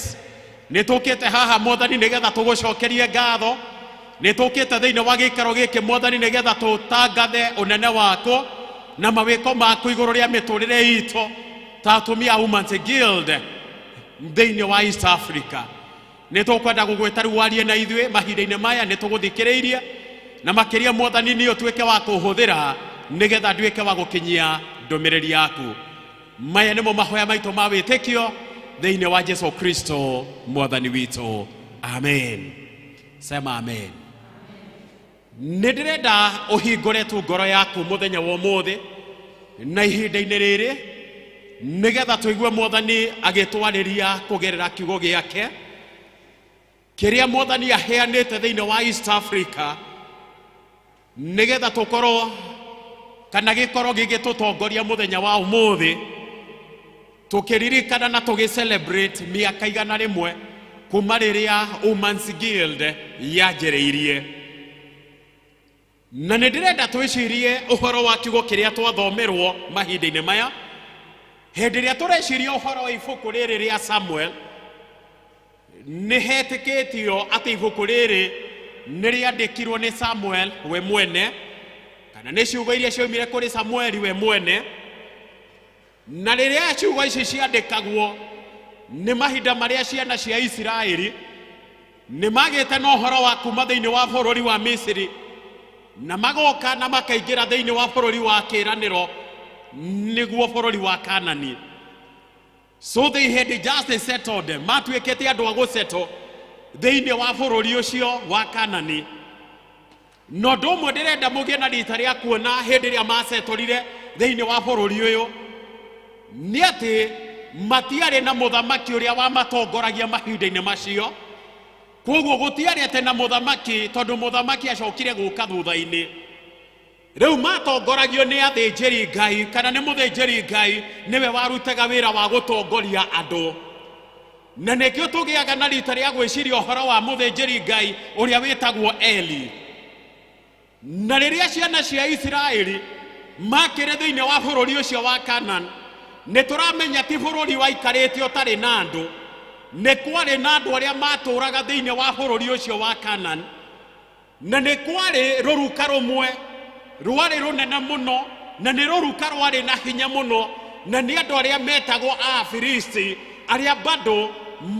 nĩ tũkĩte haha Mwathani nĩgetha tũgũcokerie ngatho, nĩ tũkĩte thĩinĩ wa gĩikaro gĩkĩ Mwathani nĩgetha tũtangathe ũnene waku na mawĩko maku igũrũ rĩa mĩtũrĩre itũ ta atumia a Women's Guild thĩinĩ wa East Africa. Nĩ tũkwenda gũgwĩta rĩu warie na ithuĩ mahinda-inĩ maya, nĩ tũgũthikĩrĩirie, na makĩria Mwathani nĩ ũtuĩke wa kũhũthĩra nĩgetha nduĩke wa gũkinyia ndũmĩrĩri yaku. Maya nĩmo mahoya maitũ ma wĩtĩkio thĩinĩ wa Jesu Kristo Mwathani witũ, amen. Sema amen. Nĩ ndĩrenda ũhingũre tu ngoro yaku mũthenya wa ũmũthĩ na ihinda-inĩ rĩrĩ nĩgetha tũigue Mwathani agĩtwarĩria kũgerera kiugo gĩake kĩrĩa Mwathani aheanĩte thĩinĩ wa East Africa, nĩgetha tũkorwo kana gĩkorwo gĩgĩtũtongoria mũthenya wa ũmũthĩ tũkĩririkana na tũgĩ celebrate mĩaka 100 kuma rĩrĩa Women's Guild yanjĩrĩirie. Na nĩ ndĩrenda twĩcirie ũhoro wa kiugo kĩrĩa twathomerwo mahinda-inĩ maya. Hĩndĩ ĩrĩa tũreciria ũhoro wa ibuku rĩrĩ rĩa Samuel, nĩ hetĩkĩtio atĩ ibuku rĩrĩ nĩ rĩandĩkirwo nĩ Samuel we mwene, kana nĩ ciugo iria ciaumire kũrĩ Samueli we mwene. Na rĩrĩa ciugo ici ciandĩkagwo nĩ mahinda marĩa ciana cia Isiraeli nĩ magĩte na ũhoro wa kuma thĩinĩ wa bũrũri wa Misiri na magoka na makaingĩra thĩinĩ wa bũrũri wa kĩĩranĩro, nĩguo bũrũri wa Kanani. So they had just settled, matuĩkĩte andũ a gũsettle thĩinĩ wa bũrũri ũcio wa Kanani. Na ũndũ ũmwe ndĩrenda mũgĩe na rita rĩa kuona hĩndĩ ĩrĩa macetũrire thĩinĩ wa bũrũri ũyũ nĩ atĩ matiarĩ na mũthamaki ũrĩa wamatongoragia mahinda-inĩ macio. Koguo gũtiarĩ atĩ na mũthamaki, tondũ mũthamaki acokire gũka thutha-inĩ. Rĩu matongoragio nĩ athĩnjĩri Ngai, kana nĩ mũthĩnjĩri Ngai nĩwe warutaga wĩra wa gũtongoria andũ. Na nĩkĩo tũgĩaga na rita rĩa gwĩciria ũhoro wa mũthĩnjĩri Ngai ũrĩa wĩtagwo Eli. Na rĩrĩa ciana cia Isiraeli makĩrĩ thĩinĩ wa bũrũri ũcio wa Canaan, nĩ tũramenya ti bũrũri waikarĩte ũtarĩ na andũ, nĩ kwarĩ na andũ arĩa matũraga thĩinĩ wa bũrũri ũcio wa Canaan, na nĩ kwarĩ rũruka rũmwe rwarĩ rũnene mũno, na nĩ rũruka rwarĩ na hinya mũno, na nĩ andũ arĩa metagwo Afilisti, arĩa bado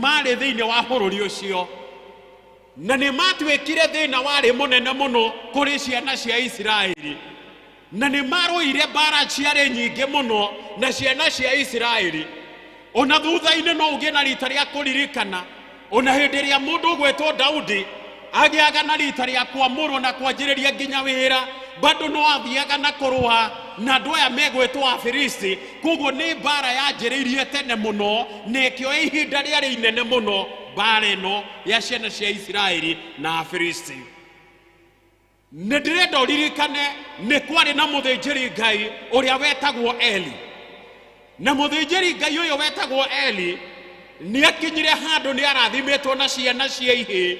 marĩ thĩinĩ wa bũrũri ũcio. Na nĩ matuĩkire thĩna warĩ mũnene mũno kũrĩ ciana cia Isiraeli, na nĩ marũire mbara ciarĩ nyingĩ mũno na ciana cia Isiraeli. Ona thutha-inĩ no ũgĩe na rita rĩa kũririkana, ona hĩndĩ ĩrĩa mũndũ ũgwĩtwo Daudi agĩaga na rita rĩa kwamũrwo na kwanjĩrĩria nginya wĩra, bado no athiaga na kũrũa na andũ aya megwĩtwo Afilisti. Koguo nĩ mbara yanjĩrĩirie tene mũno, na ĩkĩoya ihinda rĩarĩ inene mũno mbara ĩno ya ciana cia Isiraeli na Afilisti. Nĩ ndĩrenda ũririkane nĩ kwarĩ na mũthĩnjĩri Ngai ũrĩa wetagwo Eli. Na mũthĩnjĩri Ngai ũyũ wetagwo Eli nĩ akinyire handũ nĩ arathimĩtwo na ciana cia ihĩĩ,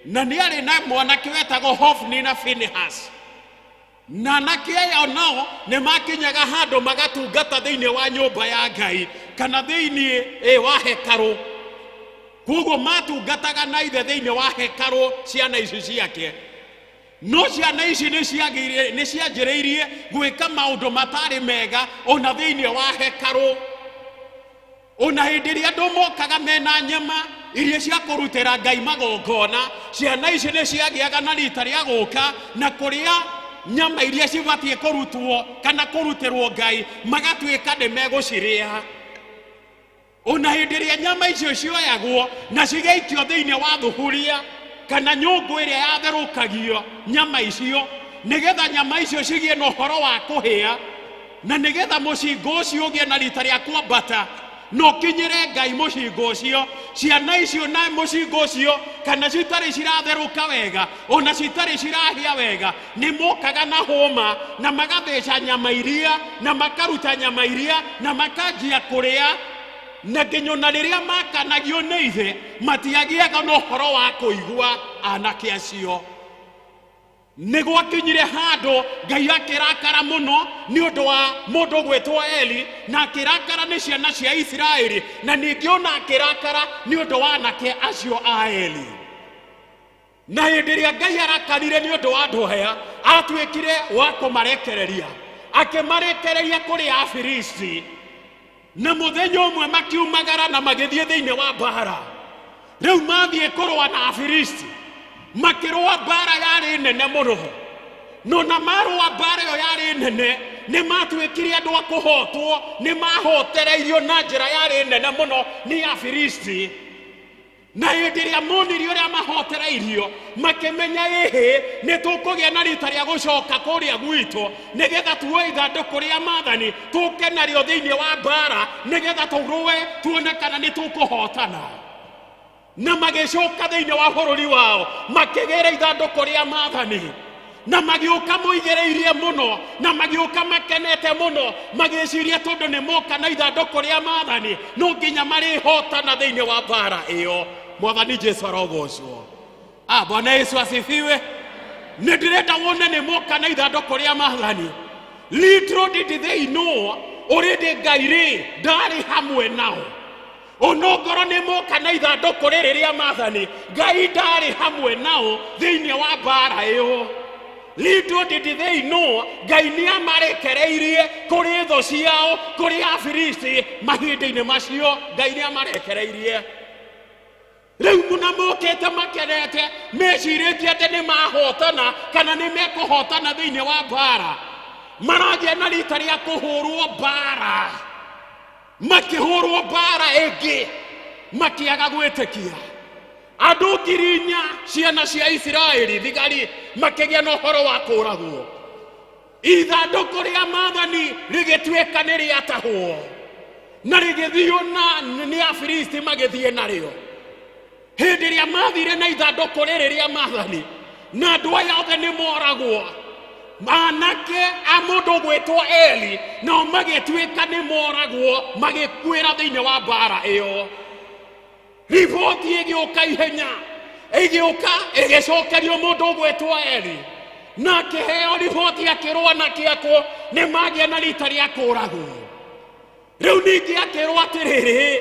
na nĩ arĩ na mwanake wetagwo Hofni na Finehas. Na anake aya nao nĩ makinyaga handũ magatungata thĩinĩ wa nyũmba ya Ngai kana thĩinĩ wa hekarũ. Koguo matungataga na ithe thĩinĩ wa hekarũ ciana ici ciake. No ciana ici nĩ cianjĩrĩirie gwĩka maũndũ matarĩ mega ona thĩinĩ wa hekarũ. Ona hĩndĩ ĩrĩa andũ mokaga mena nyama iria cia kũrutĩra Ngai magongona, ciana ici nĩ ciagĩaga na rita rĩa gũka na kũrĩa nyama iria cibatiĩ kũrutwo kana kũrutĩrwo Ngai, magatuĩka nĩ megũcirĩa. Ona hĩndĩ ĩrĩa nyama icio cioyagwo na cigaikio thĩinĩ wa thuburia kana nyũngũ ĩrĩa yatherũkagio nyama icio, nĩgetha nyama icio cigĩe na ũhoro wa kũhĩa, na nĩgetha mũcingo ũcio ũgĩe na rita rĩa kwambata na ũkinyĩre Ngai mũcingo ũcio. Ciana icio na mũcingo ũcio kana citarĩ ciratherũka wega ona citarĩ cirahĩa wega, nĩ mokaga na hũma na magatheca nyama iria na makaruta nyama iria na makanjia kũrĩa. Na nginya ona rĩrĩa makanagio nĩ ithe matiagĩaga na ũhoro wa kũigua anake acio. Nĩ gwakinyire handũ Ngai akĩrakara mũno nĩ ũndũ wa mũndũ ũgwĩtwo Eli, na akĩrakara nĩ ciana cia Isiraeli, na ningĩ ona akĩrakara nĩ ũndũ wa anake acio a Eli. Na hĩndĩ ĩrĩa Ngai arakarire nĩ ũndũ wa andũ aya, atuĩkire wa kũmarekereria, akĩmarekereria kũrĩ Afilisti. Na mũthenya ũmwe makiumagara na magĩthiĩ thĩinĩ wa mbara. Rĩu mathiĩ kũrũa na Afilisti, makĩrũa mbara yarĩ nene mũno. No na marũa mbara ĩyo yarĩ nene, nĩ matuĩkire andũ a kũhotwo, nĩ mahotereirio na njĩra yarĩ nene mũno nĩ Afilisti. Na hĩndĩ ĩrĩa monire ũrĩa mahotereirio, makĩmenya ĩhĩ nĩ tũkũgĩa na rita rĩa gũcoka kũrĩa gwitũ, nĩgetha tuoe ithandũkũ rĩa maathani tũke narĩo thĩinĩ wa mbara, nĩgetha tũrũe tuone kana nĩ tũkũhotana. Na magĩcoka thĩinĩ wa bũrũri wao, makĩgĩra ithandũkũ rĩa maathani, na magĩũka moigĩrĩirie mũno, na magĩũka makenete mũno, magĩciria tondũ nĩ moka na ithandũkũ rĩa maathani no nginya marĩhotana thĩinĩ wa mbara ĩyo. Mwathani Jesu arogocwo. Bwana Yesu asifiwe. Nĩ ndĩrenda wone nĩ moka na ithandũkũ rĩa maathani. Little did they know already Ngai rĩ ndarĩ hamwe nao. Onongorwo nĩ moka na ithandũkũ rĩrĩ rĩa maathani, Ngai ndarĩ hamwe nao thĩinĩ wa mbara ĩyo. Little did they know Ngai nĩ amarekereirie kũrĩ thũ ciao, kũrĩ Afilisti mahinda-inĩ macio. Ngai nĩ amarekereirie. Rĩu mũna mokĩte makenete, mecirĩtie atĩ nĩ mahotana kana nĩ mekũhotana thĩinĩ wa mbara. Maragĩa na rita rĩa kũhũrwo mbara, makĩhũrwo mbara ĩngĩ, makĩaga gwĩtĩkia. Andũ 4,000 ciana cia Isiraeli thigari makĩgĩa na ũhoro wa kũragwo. Ithandũkũ rĩa maathani rĩgĩtuĩka nĩ rĩatahwo na rĩgĩthio na nĩ Afilisti magĩthiĩ narĩo. Hĩndĩ ĩrĩa mathire na ithandũkũ rĩrĩ rĩa maathani na andũ aya othe nĩ moragwo, anake a mũndũ ũgwĩtwo Eli nao magĩtuĩka nĩ moragwo, magĩkuĩra thĩinĩ wa mbara ĩyo. Riboti ĩgĩũka ihenya, ĩgĩũka ĩgĩcokerio mũndũ ũgwĩtwo Eli, na akĩheo riboti akĩrwo anake akwo nĩ magĩa na rita rĩa kũragwo. Rĩu ningĩ akĩrwo atĩrĩrĩ,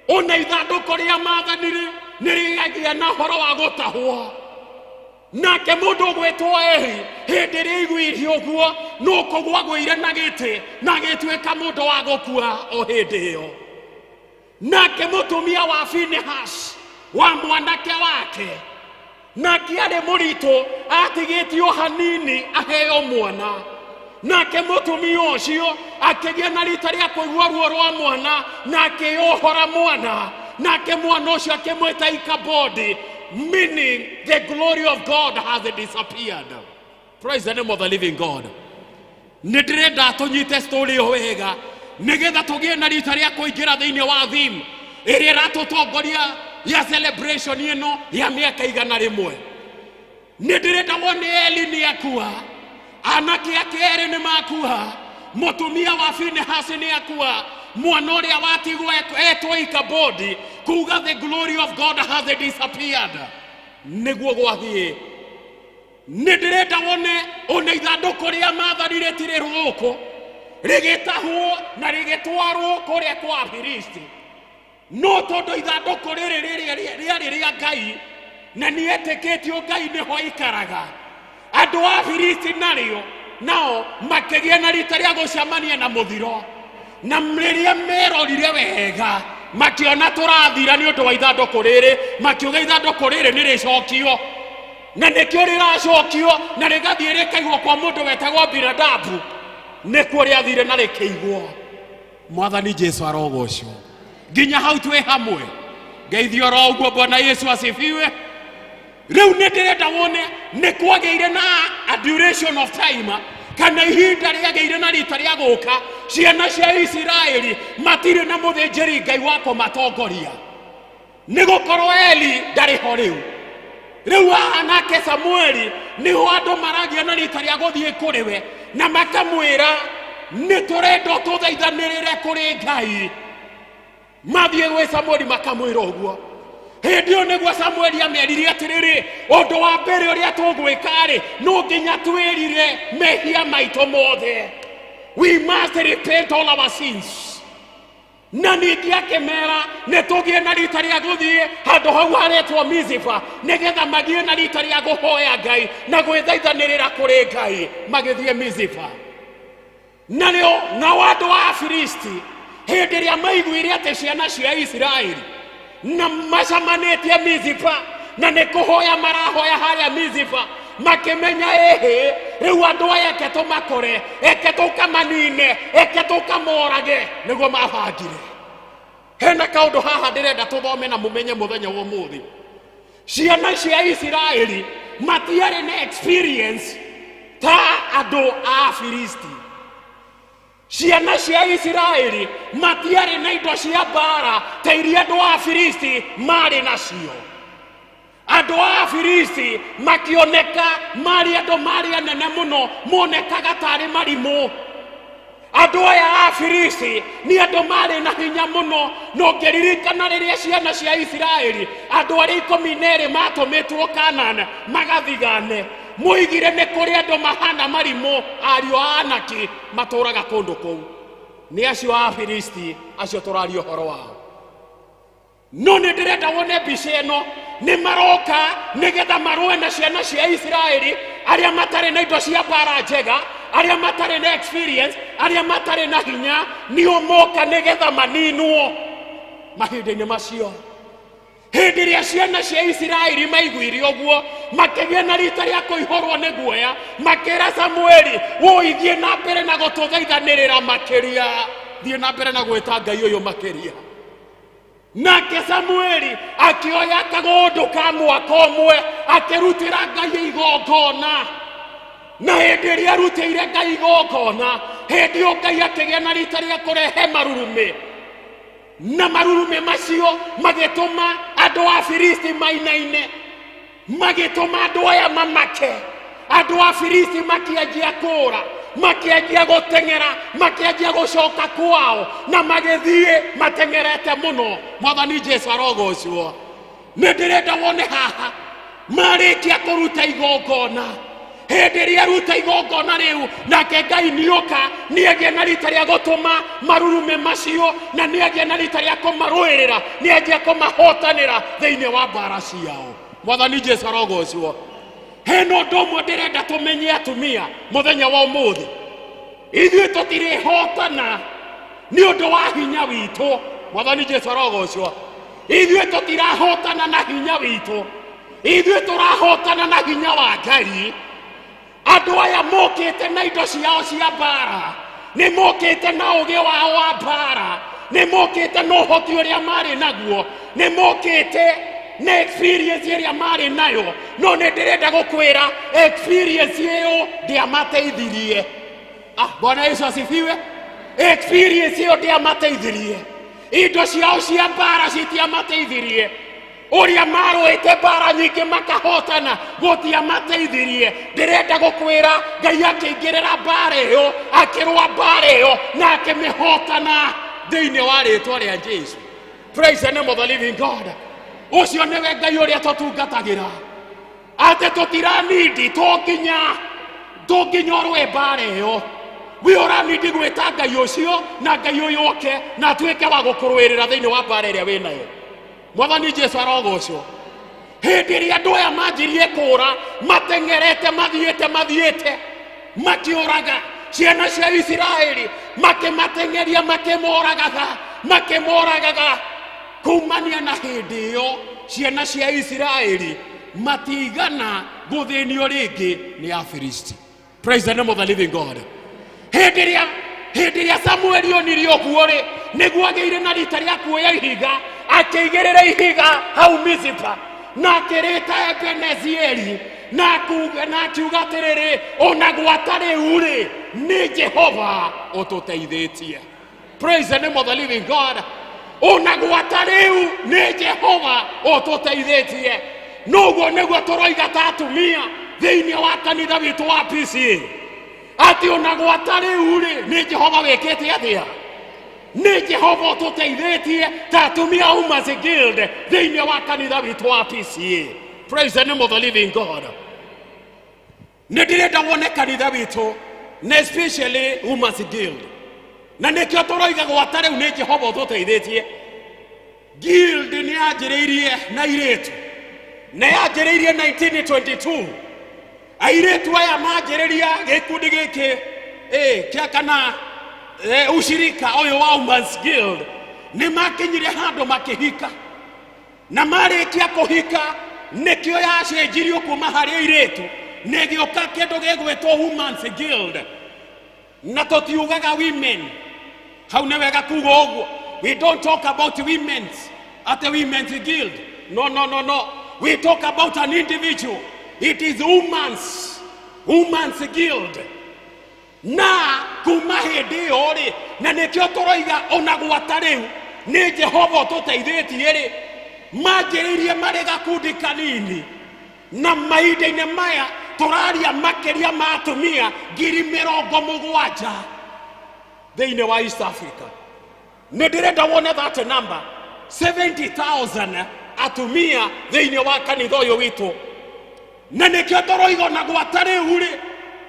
ona ithandũkũ rĩa maathani rĩ nĩ rĩagĩa na ũhoro wa gũtahwo. Nake mũndũ ũgwĩtwo Eli hĩndĩ ĩrĩa aiguire ũguo no kũgwa agũire na gĩtĩ na agĩtuĩka mũndũ wa gũkua o hĩndĩ ĩyo. Nake mũtumia wa Finehas wa mwanake wake, nake arĩ mũritũ atigĩtio hanini aheo mwana. Nake mũtumia ũcio akĩgĩa na rita rĩa kũigua ruo rwa mwana na akĩyohora mwana. Nake mwana ũcio akĩmwĩta Ikabodi, meaning the glory of God has disappeared. Praise the name of the living God. Nĩ ndĩrenda tũnyite story ĩyo wega nĩgetha tũgĩe na rita rĩa kũingĩra thĩinĩ wa theme ĩrĩa ĩratũtongoria ya celebration ĩno ya mĩaka 100. Nĩ ndĩrenda wone Eli nĩ akua, anake ake erĩ nĩ makua, mũtumia wa Finehasi nĩ akua, mwana ũrĩa watigwo etwo Ikabodi, kuga the glory of God has disappeared. Nĩguo gwathiĩ. Nĩ ndĩrenda wone ona ithandũkũ rĩa maathani rĩtirĩ rũkũ, rĩgĩtahwo na rĩgĩtwarwo kũrĩa kwa Afilisti. No tondũ ithandũkũ rĩrĩ rĩarĩ rĩa Ngai na nĩ etĩkĩtio Ngai nĩho aikaraga, andũ a Afilisti narĩo nao makĩgĩa na rita rĩa gũcemania na mũthiro. Na rĩrĩa merorire wega makĩona tũrathira nĩ ũndũ wa ithandũkũ rĩrĩ, makiuga ithandũkũ rĩrĩ nĩ rĩcokio, na nĩkĩo rĩracokio na rĩgathiĩ rĩkaigwo kwa mũndũ wetagwo Abinadabu. Nĩkuo rĩathire na rĩkĩigwo. Mwathani Jesu arogocwo. Nginya hau twĩ hamwe. Ngeithio oro ũguo. Bwana Yesu asifiwe. Rĩu nĩ ndĩrenda wone nĩ kwagĩire na a duration of time, kana ihinda rĩagĩire na rita rĩa gũka ciana cia Isiraeli matirĩ na mũthĩnjĩri Ngai wa kũmatongoria, nĩ gũkorwo Eli ndarĩ ho rĩu. Rĩu haha nake Samueli nĩho andũ maragia na rita rĩa gũthiĩ kũrĩ we na makamwĩra nĩ tũrenda tũthaithanĩrĩre kũrĩ Ngai. Mathiĩ gwĩ Samueli makamwĩra ũguo. Hĩndĩ ĩyo nĩguo Samueli amerire atĩrĩrĩ, ũndũ wa mbere ũrĩa tũgwĩka-rĩ, no nginya twĩrire mehia maitũ mothe. We must repent all our sins. Na ningĩ akĩmera nĩ tũgĩe na rita rĩa gũthiĩ handũ hau haretwo Mizipa, nĩgetha magĩe na rita rĩa kũhoya Ngai na gwĩthaithanĩrĩra kũrĩ Ngai. Magĩthiĩ Mizipa. Narĩo nao andũ a Afilisti hĩndĩ ĩrĩa maiguire atĩ ciana cia Isiraeli na macamanĩtie Mizipa na nĩ kũhoya marahoya harĩa Mizipa, makĩmenya ĩhĩ, rĩu andũ aya eke tũmakore, eke tũkamanine, eke tũkamorage, nĩguo mabangire. Hena kaũndũ haha ndĩrenda tũthome na mũmenye mũthenya wa ũmũthĩ. Ciana cia Isiraeli matiarĩ na experience ta andũ a Afilisti. Ciana cia Isiraeli matiarĩ na indo cia mbara ta iria andũ a Afilisti marĩ nacio. Andũ a Afilisti makĩoneka marĩ andũ marĩ anene mũno, monekaga tarĩ marimũ. Andũ aya a Afilisti nĩ andũ marĩ na hinya mũno. No ngĩririkana rĩrĩa ciana cia Isiraeli andũ arĩa 12 matũmĩtwo Kanaan magathigane, moigire nĩ kũrĩ andũ mahana marimũ, ariũ a Anaki matũraga kũndũ kũu. Nĩ acio a Afilisti acio tũraria ũhoro wao. No nĩ ndĩrenda wone mbica ĩno, nĩ maroka nĩgetha marũe na ciana cia Isiraeli arĩa matarĩ na indo cia mbara njega, arĩa matarĩ na experience, arĩa matarĩ na hinya, nĩo moka nĩgetha maninwo mahinda-inĩ macio. Hĩndĩ ĩrĩa ciana cia Isiraeli maiguire ũguo, makĩgĩa na rita rĩa kũihũrwo nĩ guoya, makĩra Samueli, woi thiĩ na mbere na gũtũthaithanĩrĩra makĩria, thiĩ na mbere na gwĩta Ngai ũyũ makĩria. Nake Samueli akĩoya kagondu ka mwaka ũmwe akĩrutĩra Ngai igongona. Na hĩndĩ ĩrĩa arutĩire Ngai igongona, hĩndĩ ĩyo Ngai akĩgĩa na rita rĩa kũrehe marurumĩ, na marurumĩ macio magĩtũma andũ a Filisti mainaine, magĩtũma andũ aya mamake. Andũ a Filisti makĩanjia kũũra, makĩanjia gũteng'era, makĩanjia gũcoka kwao, na magĩthiĩ mateng'erete mũno. Mwathani Jesu arogocwo. Nĩ ndĩrenda wone haha marĩkia kũruta igongona, hĩndĩ ĩrĩa aruta igongona rĩu, nake Ngai nĩoka, nĩagĩa na rita rĩa gũtũma marurumĩ macio, na nĩagĩa na rita rĩa kũmarũĩrĩra, nĩanjia kũmahotanĩra thĩinĩ wa mbara ciao. Mwathani Jesu arogocwo. Hena ũndũ ũmwe ndĩrenda tũmenye atumia mũthenya wa ũmũthĩ, ithuĩ tũtirĩhotana nĩ ũndũ wa hinya witũ. Mwathani Jesu arogocwo. Ithuĩ tũtirahotana na hinya witũ, ithuĩ tũrahotana na hinya wa Ngai. Andũ aya mokĩte na indo ciao cia mbara, nĩ mokĩte na ũgĩ wao wa mbara, nĩ mokĩte na ũhoti ũrĩa marĩ naguo, nĩ mokĩte na experience ĩrĩa marĩ nayo. No nĩ ndĩrenda gũkwĩra experience ĩyo ndĩamateithirie. Bwana Yesu asifiwe. Experience ĩyo ndĩamateithirie, indo ciao cia mbara citiamateithirie, ũrĩa marũĩte mbara nyingĩ makahotana gũtiamateithirie. Ndĩrenda gũkwĩra Ngai akĩingĩrĩra mbara ĩyo, akĩrũa mbara ĩyo na akĩmĩhotana thĩinĩ wa rĩtwa rĩa Jesu. Praise the name of the living God. Ũcio nĩwe Ngai ũrĩa tũtungatagĩra, atĩ tũtiranindi to nginya ũrũe mbara ĩyo. We ũranindi gwĩta Ngai ũcio, na Ngai ũyũ oke na atuĩke wa gũkũrũĩrĩra thĩinĩ wa mbara ĩrĩa wĩ nayo. Mwathani Jesu arogocwo. Hĩndĩ ĩrĩa andũ aya manjirie kũũra, mateng'erete, mathiĩte, mathiĩte makĩũraga ciana cia Isiraeli, makĩmateng'eria, makĩmoragaga, makĩmoragaga. Kumania na hĩndĩ ĩyo ciana cia Isiraeli matigana gũthĩnio rĩngĩ nĩ Afilisti. Praise the name of the living God. Hĩndĩ ĩrĩa Samueli onire ũguo rĩ, nĩguo agĩire na rita rĩa kuoya ihiga, akĩigĩrĩra ihiga hau Mizipa na akĩrĩta Ebenezieri, na akiuga atĩrĩrĩ, ona gwata rĩu rĩ, nĩ Jehova ũtũteithĩtie. Praise the name of the living God. Ona gwata rĩu nĩ Jehova ũtũteithĩtie. Noguo nĩguo tũroiga ta atumia thĩinĩ wa kanitha witũ wa PCA, atĩ ona gwata rĩu rĩ, nĩ Jehova wĩkĩte atĩa? Nĩ Jehova ũtũteithĩtie ta atumia Women's Guild thĩinĩ wa kanitha witũ wa PCA. Praise the name of the living God. Nĩ ndĩrenda wone kanitha witũ na especially Women's Guild, na nĩkĩo tũroiga gwata rĩu nĩ Jehova ũtũteithĩtie. Guild nĩ yanjĩrĩirie na airĩtu, na yanjĩrĩirie 1922. Airĩtu aya manjĩrĩria gĩkundi gĩkĩ kĩa kana ushirika ũyũ wa Women's Guild, nĩ makinyire handũ makĩhika, na marĩkia kũhika nĩkĩo yacenjirio kuma harĩ airĩtu na ĩgĩũka kĩndũ gĩgwĩtwo Women's Guild. Na tũtiugaga women, hau nĩ wega kuga ũguo. We don't talk about women's at the Women's Guild. No, no, no, no. We talk about an individual. It is Women's Guild. Na kuma hĩndĩ ĩyo rĩ, na nĩkĩo tũroiga ona gwata rĩu nĩ Jehova ũtũteithĩtie rĩ, manjĩrĩirie marĩ gakundi kanini, na mahinda-inĩ maya tũraria makĩria ma atumia 70,000 thĩinĩ wa East Africa. Nĩ ndĩrenda wone that number, 70,000 atumia thĩinĩ wa kanitha ũyũ witũ. Na nĩkĩo tũroiga ona gwata rĩu rĩ,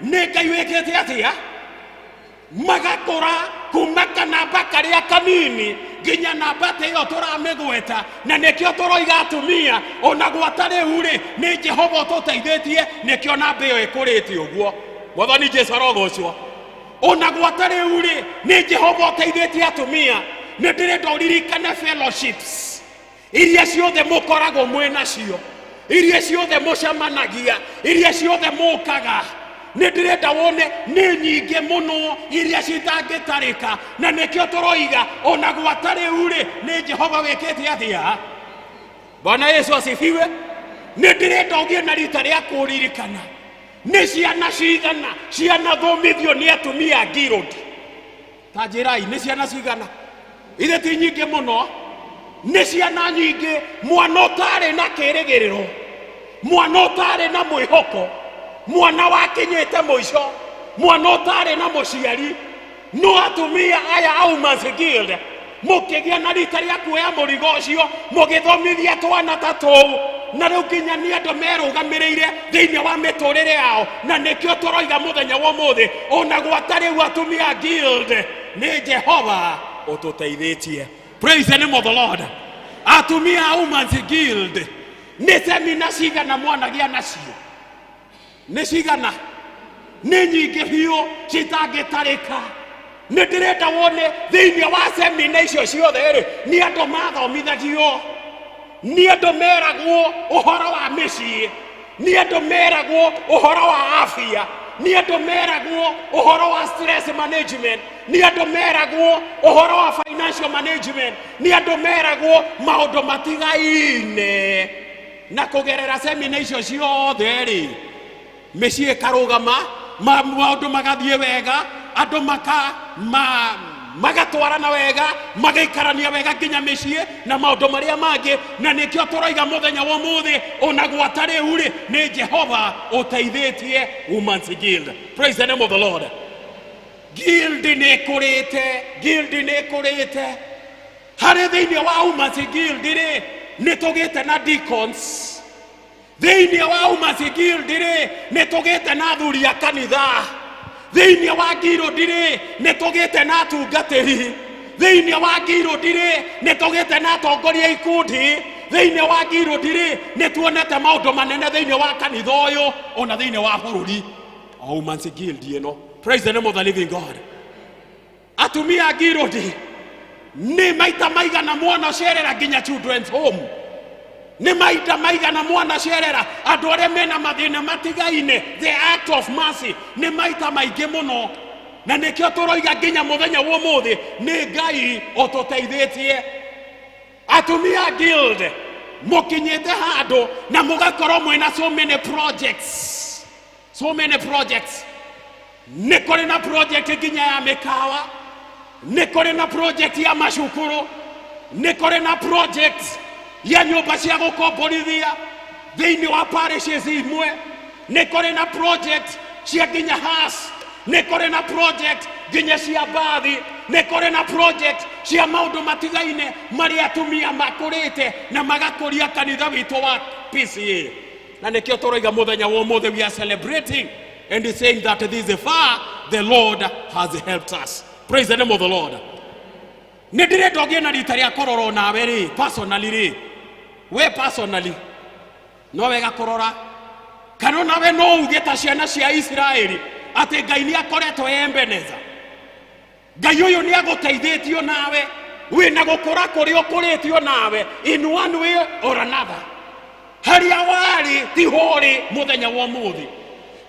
nĩ Ngai wĩkĩte atĩa? Magakũra kuma kanamba karĩa kanini nginya namba ta ĩyo tũramĩgweta. Na nĩkĩo tũroiga atumia ona gwata rĩu rĩ, nĩ Jehova ũtũteithĩtie, nĩkĩo namba ĩyo ĩkũrĩte ũguo. Mwathani Jesu arogocwo. Ona gwata rĩu rĩ, nĩ Jehova ũteithĩtie atumia. Nĩ ndĩrenda ũririkane fellowships iria ciothe mũkoragwo mwĩ nacio, iria ciothe mũcemanagia, iria ciothe mũkaga. Nĩ ndĩrenda wone nĩ nyingĩ mũno iria citangĩtarĩka, na nĩkĩo tũroiga ona gwata rĩu rĩ, nĩ Jehova wĩkĩte atĩa. Bwana Yesu asifiwe. Nĩ ndĩrenda ũgĩe na rita rĩa kũririkana nĩ ciana cigana cianathomithio nĩ atumia a Guild. Ta njĩrai, nĩ ciana cigana? Ithe ti nyingĩ mũno, nĩ ciana nyingĩ. Mwana ũtarĩ na kĩrĩgĩrĩro, mwana ũtarĩ na mwĩhoko, mwana wakinyĩte mũico, mwana ũtarĩ na mũciari, no atumia aya a Women's Guild mũkĩgĩa na rita rĩa kuoya mũrigo ũcio, mũgĩthomithia twana ta tũu, na rĩu nginya nĩ andũ merũgamĩrĩire thĩinĩ wa mĩtũrĩre yao. Na nĩkĩo tũroiga mũthenya wa ũmũthĩ, ona gwata rĩu atumia a Guild nĩ Jehova ũtũteithĩtie. Praise the name of the Lord. Atumia a Women's Guild, nĩ semina cigana mwanagĩa nacio? Nĩ cigana? Nĩ nyingĩ biũ citangĩtarĩka. Nĩ ndĩrenda wone thĩinĩ wa semina icio ciothe rĩ, nĩ andũ mathomithagio, nĩ andũ meragwo ũhoro wa mĩciĩ, nĩ andũ meragwo ũhoro wa afya, nĩ andũ meragwo ũhoro wa stress management, nĩ andũ meragwo ũhoro wa financial management, nĩ andũ meragwo maũndũ matigaine. Na kũgerera semina icio ciothe rĩ, mĩciĩ ĩkarũgama, maũndũ magathiĩ wega, andũ magatwarana wega, magaikarania wega nginya mĩciĩ na maũndũ marĩa mangĩ. Na nĩkĩo tũroiga mũthenya wa ũmũthĩ, ona gwata rĩu rĩ, nĩ Jehova ũteithĩtie Women's Guild. Praise the name of the Lord. Guild nĩ ĩkũrĩte, Guild nĩ ĩkũrĩte. Harĩ thĩinĩ wa Women's Guild rĩ, nĩ tũgĩte na deacons. Thĩinĩ wa Women's Guild rĩ, nĩ tũgĩte na athuri a kanitha. Thĩinĩ wa Guild rĩ, nĩ tũgĩte na atungatĩri. Thĩinĩ wa Guild rĩ, nĩ tũgĩte na atongoria ikundi. Thĩinĩ wa Guild rĩ, nĩ tuonete maũndũ manene thĩinĩ wa kanitha ũyũ ona thĩinĩ wa bũrũri. O Women's Guild ĩno. Praise the name of the living God. Atumia a Guild nĩ maita maigana mwana cerera nginya children's home, nĩ maita maigana mwana cerera andũ arĩa mena mathĩna matigaine, the act of mercy nĩ maita maingĩ mũno. Na nĩkĩo tũroiga nginya mũthenya wa ũmũthĩ nĩ Ngai ũtũteithĩtie. Atumia a Guild, mũkinyĩte handũ na mũgakorwo mwĩna so many projects, so many projects. Nĩ kũrĩ na project nginya ya mĩkawa, nĩ kũrĩ na project ya macukuru, nĩ kũrĩ na project ya nyũmba cia gũkomborithia thĩinĩ wa parishes imwe, nĩ kũrĩ na project cia nginya has, nĩ kũrĩ na project nginya cia mbathi, nĩ kũrĩ na project cia maũndũ matigaine marĩa atumia makũrĩte na magakũria kanitha witũ wa PCA. Na nĩkĩo tũroiga mũthenya wa ũmũthĩ, we are celebrating and saying that this is far the Lord has helped us. Praise the name of the Lord. Nĩ ndĩrenda ũgĩe na rita rĩa kũrora nawe rĩ, personally rĩ, we personally no wega kũrora kana onawe no uge ta ciana cia Isiraeli atĩ Ngai nĩ akoretwo Ebeneza. Ngai ũyũ nĩ agũteithĩtio nawe, wĩna gũkũra kũrĩa ũkũrĩtio nawe in one way or another. Harĩa warĩ tiho ũrĩ mũthenya wa ũmũthĩ.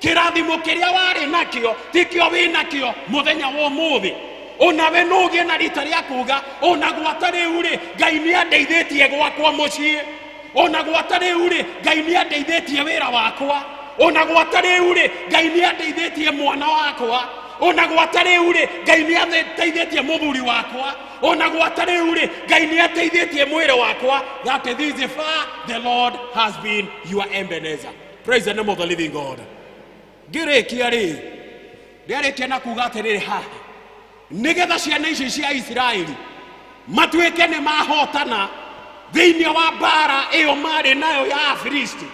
Kĩrathimo kĩrĩa warĩ nakĩo tikĩo wĩ nakĩo mũthenya wa ũmũthĩ. Onawe no ũgĩe na rita rĩa kuga ona gwata rĩu rĩ, Ngai nĩ andeithĩtie gwakwa mũciĩ, ona gwata rĩu rĩ, Ngai nĩ andeithĩtie wĩra wakwa, ona gwata rĩu rĩ, Ngai nĩ andeithĩtie mwana wakwa, ona gwata rĩu rĩ, Ngai nĩ andeithĩtie mũthuri wakwa, ona gwata rĩu rĩ, Ngai nĩ ateithĩtie mwĩrĩ wakwa. That this is far the Lord has been your Ebenezer. Praise the name of the living God. Ngĩrĩkia rĩ, ndĩarĩkia na kuga atĩrĩrĩ haha, nĩgetha ciana ici cia Isiraeli matuĩke nĩ mahotana thĩinĩ wa mbara ĩyo marĩ nayo ya Afilisti,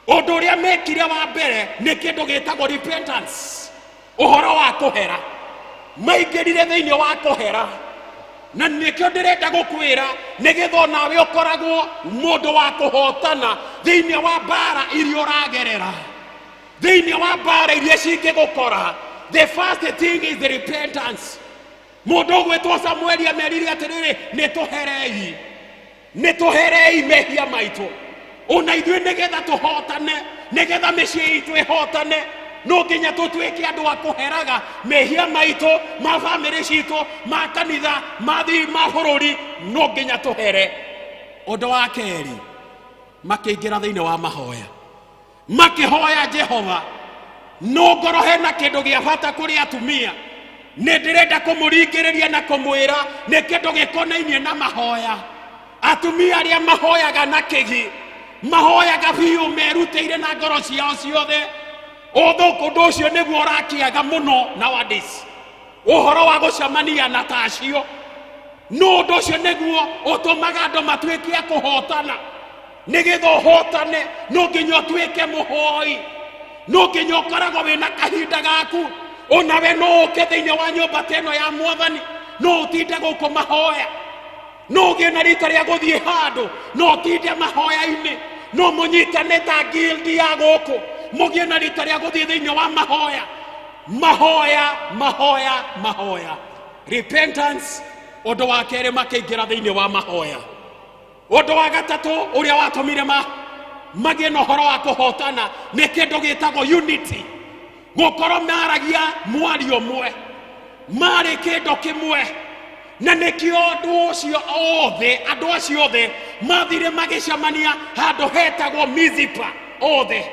ũndũ ũrĩa mekire wa mbere nĩ kĩndũ gĩtagwo repentance, ũhoro wa kũhera. Maingĩrire thĩinĩ wa kũhera, na nĩkĩo ndĩrenda gũkwĩra nĩgetha onawe ũkoragwo mũndũ wa kũhotana thĩinĩ wa mbara iria ũragerera, thĩinĩ wa mbara iria cingĩgũkora. The first thing is the repentance. Mũndũ ũgwĩtwo Samueli amerire atĩrĩrĩ, nĩ tũherei, nĩ tũherei mehia maitũ ona ithuĩ nĩgetha tũhotane, nĩgetha mĩciĩ itũ ĩhotane. No nginya tũtuĩke andũ a kũheraga mehia maitũ ma bamĩrĩ citũ ma kanitha ma thi ma bũrũri, no nginya tũhere. Ũndũ wa kerĩ, makĩingĩra thĩinĩ wa mahoya, makĩhoya Jehova. No ngoro hena kĩndũ gĩa bata kũrĩ atumia, nĩ ndĩrenda kũmũringĩrĩria na kũmwĩra nĩ kĩndũ gĩkonainie na mahoya. Atumia arĩa mahoyaga na kĩgi, mahoyaga biũ merutĩire na ngoro ciao ciothe, ũndũ ũcio nĩguo ũrakĩaga mũno nowadays, ũhoro wa gũcemania na tacio. No ũndũ ũcio nĩguo ũtũmaga andũ matuĩke a kũhotana. Nĩgetha ũhotane no nginya ũtuĩke mũhoi, no nginya ũkoragwo wĩna kahinda gaku. Onawe no ũke thĩinĩ wa nyũmba ta ĩno ya mwathani, no ũtinde gũkũ mahoya, no ũgĩe na rita rĩa gũthiĩ handũ, no ũtinde mahoya-inĩ, no mũnyitane ta guild ya gũkũ, mũgĩe na rita rĩa gũthiĩ thĩinĩ wa mahoya. Mahoya, mahoya, mahoya. Repentance. Ũndũ wa kerĩ, makĩingĩra thĩinĩ wa mahoya. Ũndũ wa gatatũ ũrĩa watũmire magĩe na ũhoro wa kũhotana nĩ kĩndũ gĩtagwo unity. Gũkorwo maragia mwario ũmwe, marĩ kĩndũ kĩmwe, na nĩkĩo andũ ũcio othe, andũ acio othe mathire magĩcemania handũ hetagwo Mizipa othe.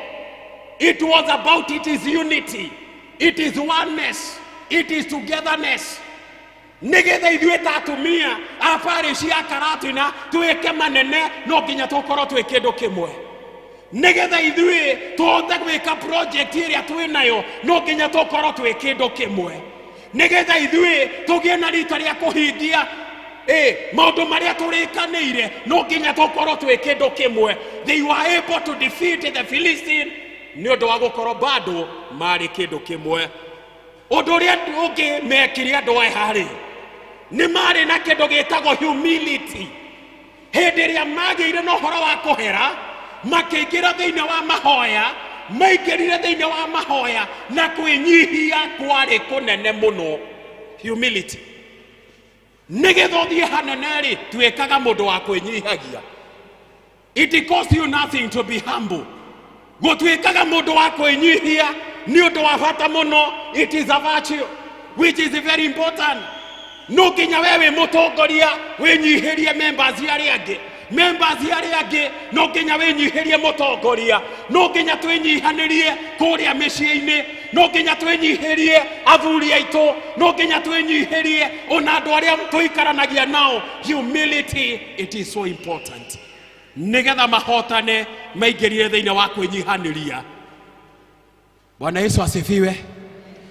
It was about, it is unity, it is oneness, it is togetherness. Nĩgetha ithuĩ ta atumia a parish ya Karatina twĩke manene, no nginya tũkorwo twĩ kĩndũ kĩmwe. Nĩgetha ithuĩ tũhote gwĩka project ĩrĩa twĩ nayo, no nginya tũkorwo twĩ kĩndũ kĩmwe. Nĩgetha ithuĩ tũgĩe na rita rĩa kũhingia maũndũ marĩa tũrĩkanĩire, no nginya tũkorwo twĩ kĩndũ kĩmwe. They were able to defeat the Philistine nĩ ũndũ wa gũkorwo bado marĩ kĩndũ kĩmwe. Ũndũ ũrĩa ũngĩ mekire andũ aya rĩ, nĩ marĩ na kĩndũ gĩtagwo humility. Hĩndĩ ĩrĩa magĩire na ũhoro wa kũhera, makĩingĩra thĩinĩ wa mahoya, maingĩrire thĩinĩ wa mahoya na kwĩnyihia kwarĩ kũnene mũno. Humility. Nĩgetha ũthiĩ hanene rĩ, tuĩkaga mũndũ wa kwĩnyihagia. It costs you nothing to be humble. Gũtuĩkaga mũndũ wa kwĩnyihia nĩ ũndũ wa bata mũno. It is a virtue which is very important. No nginya we wĩ mũtongoria wĩnyihĩrie members arĩa angĩ, members arĩa angĩ no nginya wĩnyihĩrie mũtongoria, no nginya twĩnyihanĩrie kũrĩa mĩciĩ-inĩ, no nginya twĩnyihĩrie athuri aitũ, no nginya twĩnyihĩrie ona andũ arĩa tũikaranagia nao. Humility, it is so important. Nĩgetha mahotane maingĩrire thĩinĩ wa kwĩnyihanĩria. Bwana Yesu asifiwe.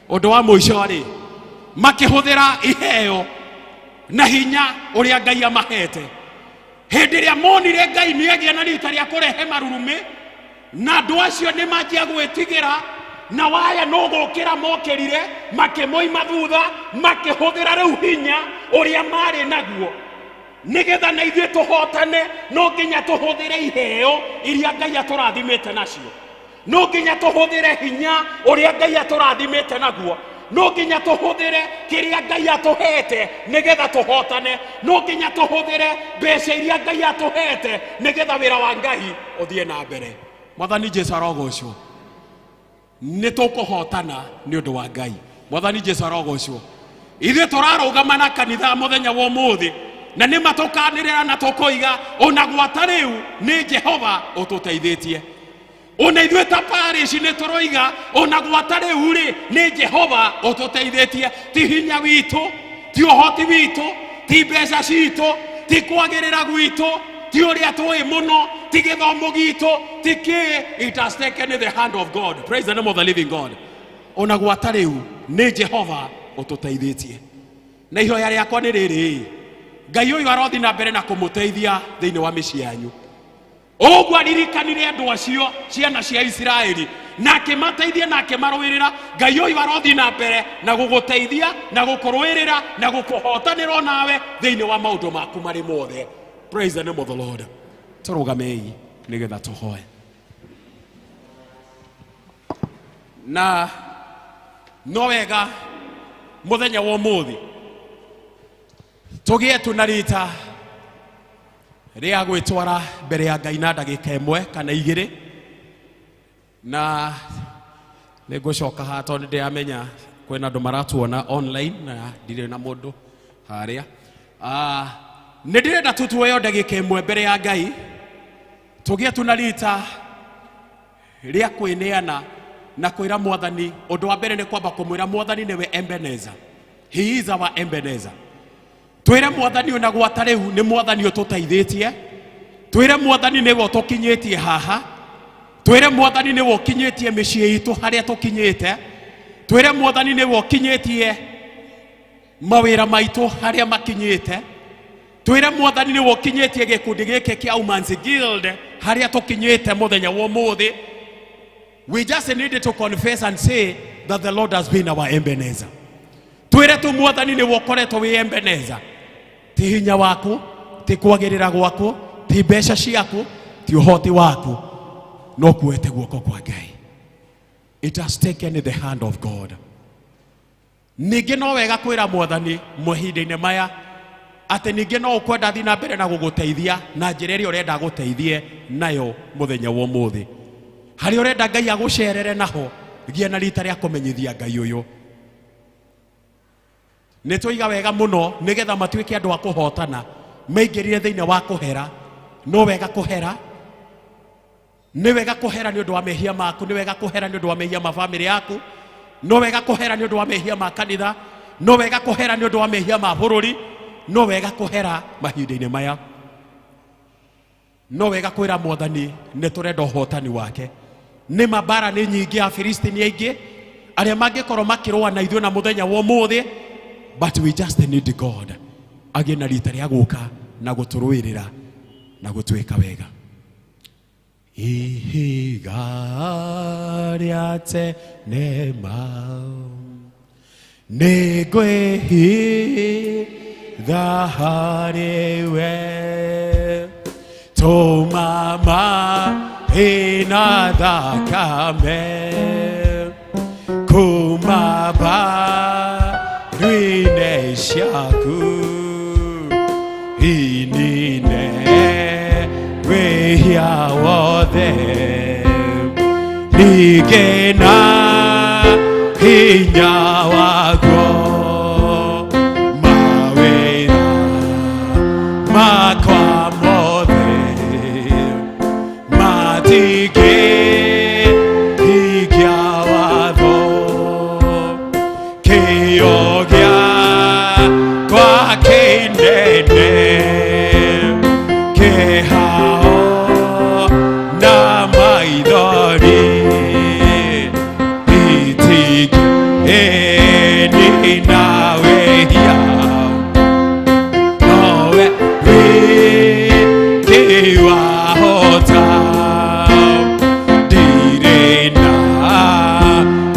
Ũndũ wa mũico rĩ, makĩhũthĩra iheo na hinya ũrĩa Ngai amahete. Hĩndĩ ĩrĩa monire Ngai nĩagĩa na rita rĩa kũrehe marurumĩ, na andũ acio nĩ manjia gwĩtigĩra, na waya no gũkĩra mokĩrire, makĩmoima thutha, makĩhũthĩra rĩu hinya ũrĩa marĩ naguo. Nĩgetha na ithuĩ tũhotane, no nginya tũhũthĩre iheo iria Ngai atũrathimĩte nacio, no nginya tũhũthĩre hinya ũrĩa Ngai atũrathimĩte naguo, no nginya tũhũthĩre kĩrĩa Ngai atũhete nĩgetha tũhotane, no nginya tũhũthĩre mbeca iria Ngai atũhete nĩgetha wĩra wa Ngai ũthiĩ na mbere. Mwathani Jesu arogocwo. Nĩ tũkũhotana nĩ ũndũ wa Ngai. Mwathani Jesu arogocwo. Ithuĩ tũrarũgama na kanitha mũthenya wa ũmũthĩ, na nĩ matũkanĩrĩra na tũkoiga ona gwata rĩu nĩ Jehova ũtũteithĩtie. Ona ithuĩ ta parish nĩ tũroiga ona gwata rĩu rĩ nĩ Jehova ũtũteithĩtie. Ti hinya witũ, ti ũhoti witũ, ti mbeca citũ, ti kwagĩrĩra gwitũ, ti ũrĩa tũĩ mũno, ti gĩthomo gitũ, ti kĩ. It has taken the hand of God. Praise the name of the living God. Ona gwata rĩu nĩ Jehova ũtũteithĩtie. Na ihoya rĩakwa nĩ rĩrĩ, Ngai ũyũ arothi na mbere na kũmũteithia thĩinĩ wa mĩciĩ yanyu. Ũguo aririkanire andũ acio ciana cia Isiraeli na akĩmateithia na akĩmarũĩrĩra. Ngai ũyũ arothi na mbere na gũgũteithia na gũkũrũĩrĩra na gũkũhotanĩra onawe thĩinĩ wa maũndũ maku marĩ mothe. Praise the name of the Lord. Tũrũgamei nĩgetha tũhoe. Na no wega mũthenya wa ũmũthĩ tũgĩe tu na rita rĩa gwĩtwara mbere ya Ngai na ndagĩka ĩmwe kana igĩrĩ, na Nĩ ngũcoka haha tondũ nĩ ndĩramenya kwĩna andũ maratuona online na ndirĩ na mũndũ harĩa. Nĩ ndĩrenda tu tuoyo ndagĩka ĩmwe mbere ya Ngai, tũgĩe tu na rita rĩa kwĩneana na kwĩra mwathani. Ũndũ wa mbere nĩ kwamba kũmwĩra mwathani nĩwe Ebenezer. He is our Ebenezer. Twĩre mwathani ona gwata rĩu nĩ mwathani ũtũteithĩtie, twĩre mwathani nĩwe ũtũkinyĩtie haha, twĩre mwathani nĩwe ũkinyĩtie mĩciĩ itũ harĩa tũkinyĩte, twĩre mwathani nĩwe ũkinyĩtie mawĩra maitũ harĩa makinyĩte, twĩre mwathani nĩwe ũkinyĩtie gĩkundi gĩkĩ kĩa Women's Guild harĩa tũkinyĩte mũthenya wa ũmũthĩ. We just need to confess and say that the Lord has been our Ebenezer. Twĩre tu mwathani nĩwe ũkoretwo wĩ Ebenezer. Ti hinya waku, ti kwagĩrĩra gwaku, ti mbeca ciaku, ti ũhoti waku, no kuoete guoko kwa Ngai. It has taken the hand of God. Ningĩ no wega kwĩra mwathani mahinda-inĩ maya atĩ ningĩ no ũkwenda thiĩ na mbere na gũgũteithia na njĩra ĩrĩa ũrenda gũteithie nayo mũthenya wa ũmũthĩ. Harĩa ũrenda Ngai agũcerere naho, gĩa na rita rĩa kũmenyithia Ngai ũyũ. Nĩ tũiga wega mũno nĩgetha matuĩke andũ a kũhotana, maingĩrire thĩinĩ wa kũhera. No wega kũhera, nĩ wega kũhera nĩ ũndũ wa mehia maku, nĩ wega kũhera nĩ ũndũ wa mehia ma bamĩrĩ yaku, no wega kũhera nĩ ũndũ wa mehia ma kanitha, no wega kũhera nĩ ũndũ wa mehia ma bũrũri, no wega kũhera mahinda-inĩ maya. No wega kwĩra mwathani nĩ tũrenda ũhotani wake. Nĩ mabara nĩ nyingĩ, Afilisti nĩ aingĩ arĩa mangĩkorwo makĩrũa na ithuĩ na mũthenya wa ũmũthĩ, but we just need God agĩe na rita rĩa gũka na gũtũrũĩrĩra na gũtwĩka wega. Ihiga rĩa tene ma nĩ ngwĩhitha harĩ we, tũma maĩ na thakame kuma mbaru-inĩ ciaku, inine wĩhia wothe, ningĩ na hinya waguo mawĩra makwa mothe matingĩhingia watho, kĩyo gĩakwa kĩnene kĩhao na maithori itingĩnina wĩhia, nowe wiki wahota, ndirĩ na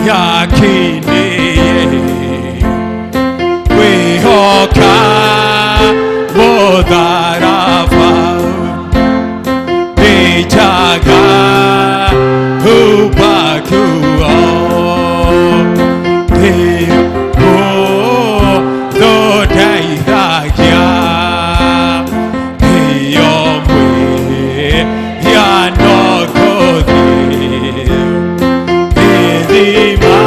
yakiniĩ kwĩhoka mũtharaba, nĩnjaga ũbakuo ndĩ mũndũ ndeithagia, nĩyo mwĩhia no kũthiĩ gĩthima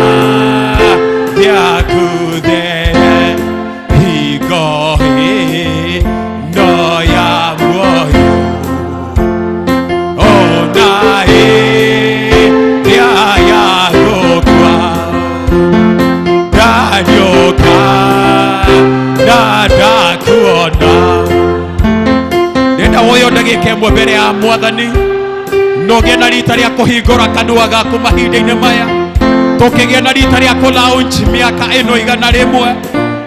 gĩaku there, hingo ĩno ya muoyo ona ĩrĩa ya gũkua, ndariũka na ndakuona. Ndenda woyo ndagĩka ĩmwe mbere ya mwathani, no gĩe na rita rĩa kũhingũra kanua gaku mahinda-inĩ maya, tũkĩgĩa na rita rĩa kũ launch mĩaka ĩno 100.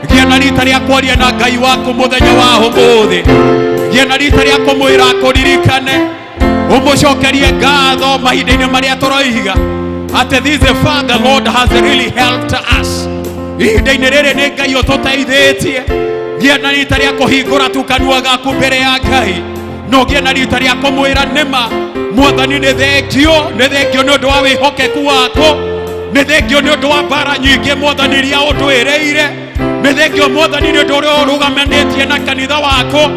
Gĩa na rita rĩa kwaria na Ngai waku mũthenya wa ũmũthĩ, gĩa na rita rĩa kũmwĩra akũririkane, ũmũcokerie ngatho mahinda-inĩ marĩa tũroiga atĩ this is far the Lord has really helped us. Ihinda-inĩ rĩrĩ nĩ Ngai ũtũteithĩtie. Gĩa na rita rĩa kũhingũra tu kanua gaku mbere ya Ngai, no gĩa na rita rĩa kũmwĩra nĩma mwathani nĩ thengio, nĩ thengio nĩ ũndũ wa wĩhokeku waku, nĩ thengio nĩ ũndũ wa mbara nyingĩ mwathani iria ũndwĩrĩire, nĩ thengio mwathani nĩ ũndũ ũrĩa ũrũgamanĩtie na kanitha waku,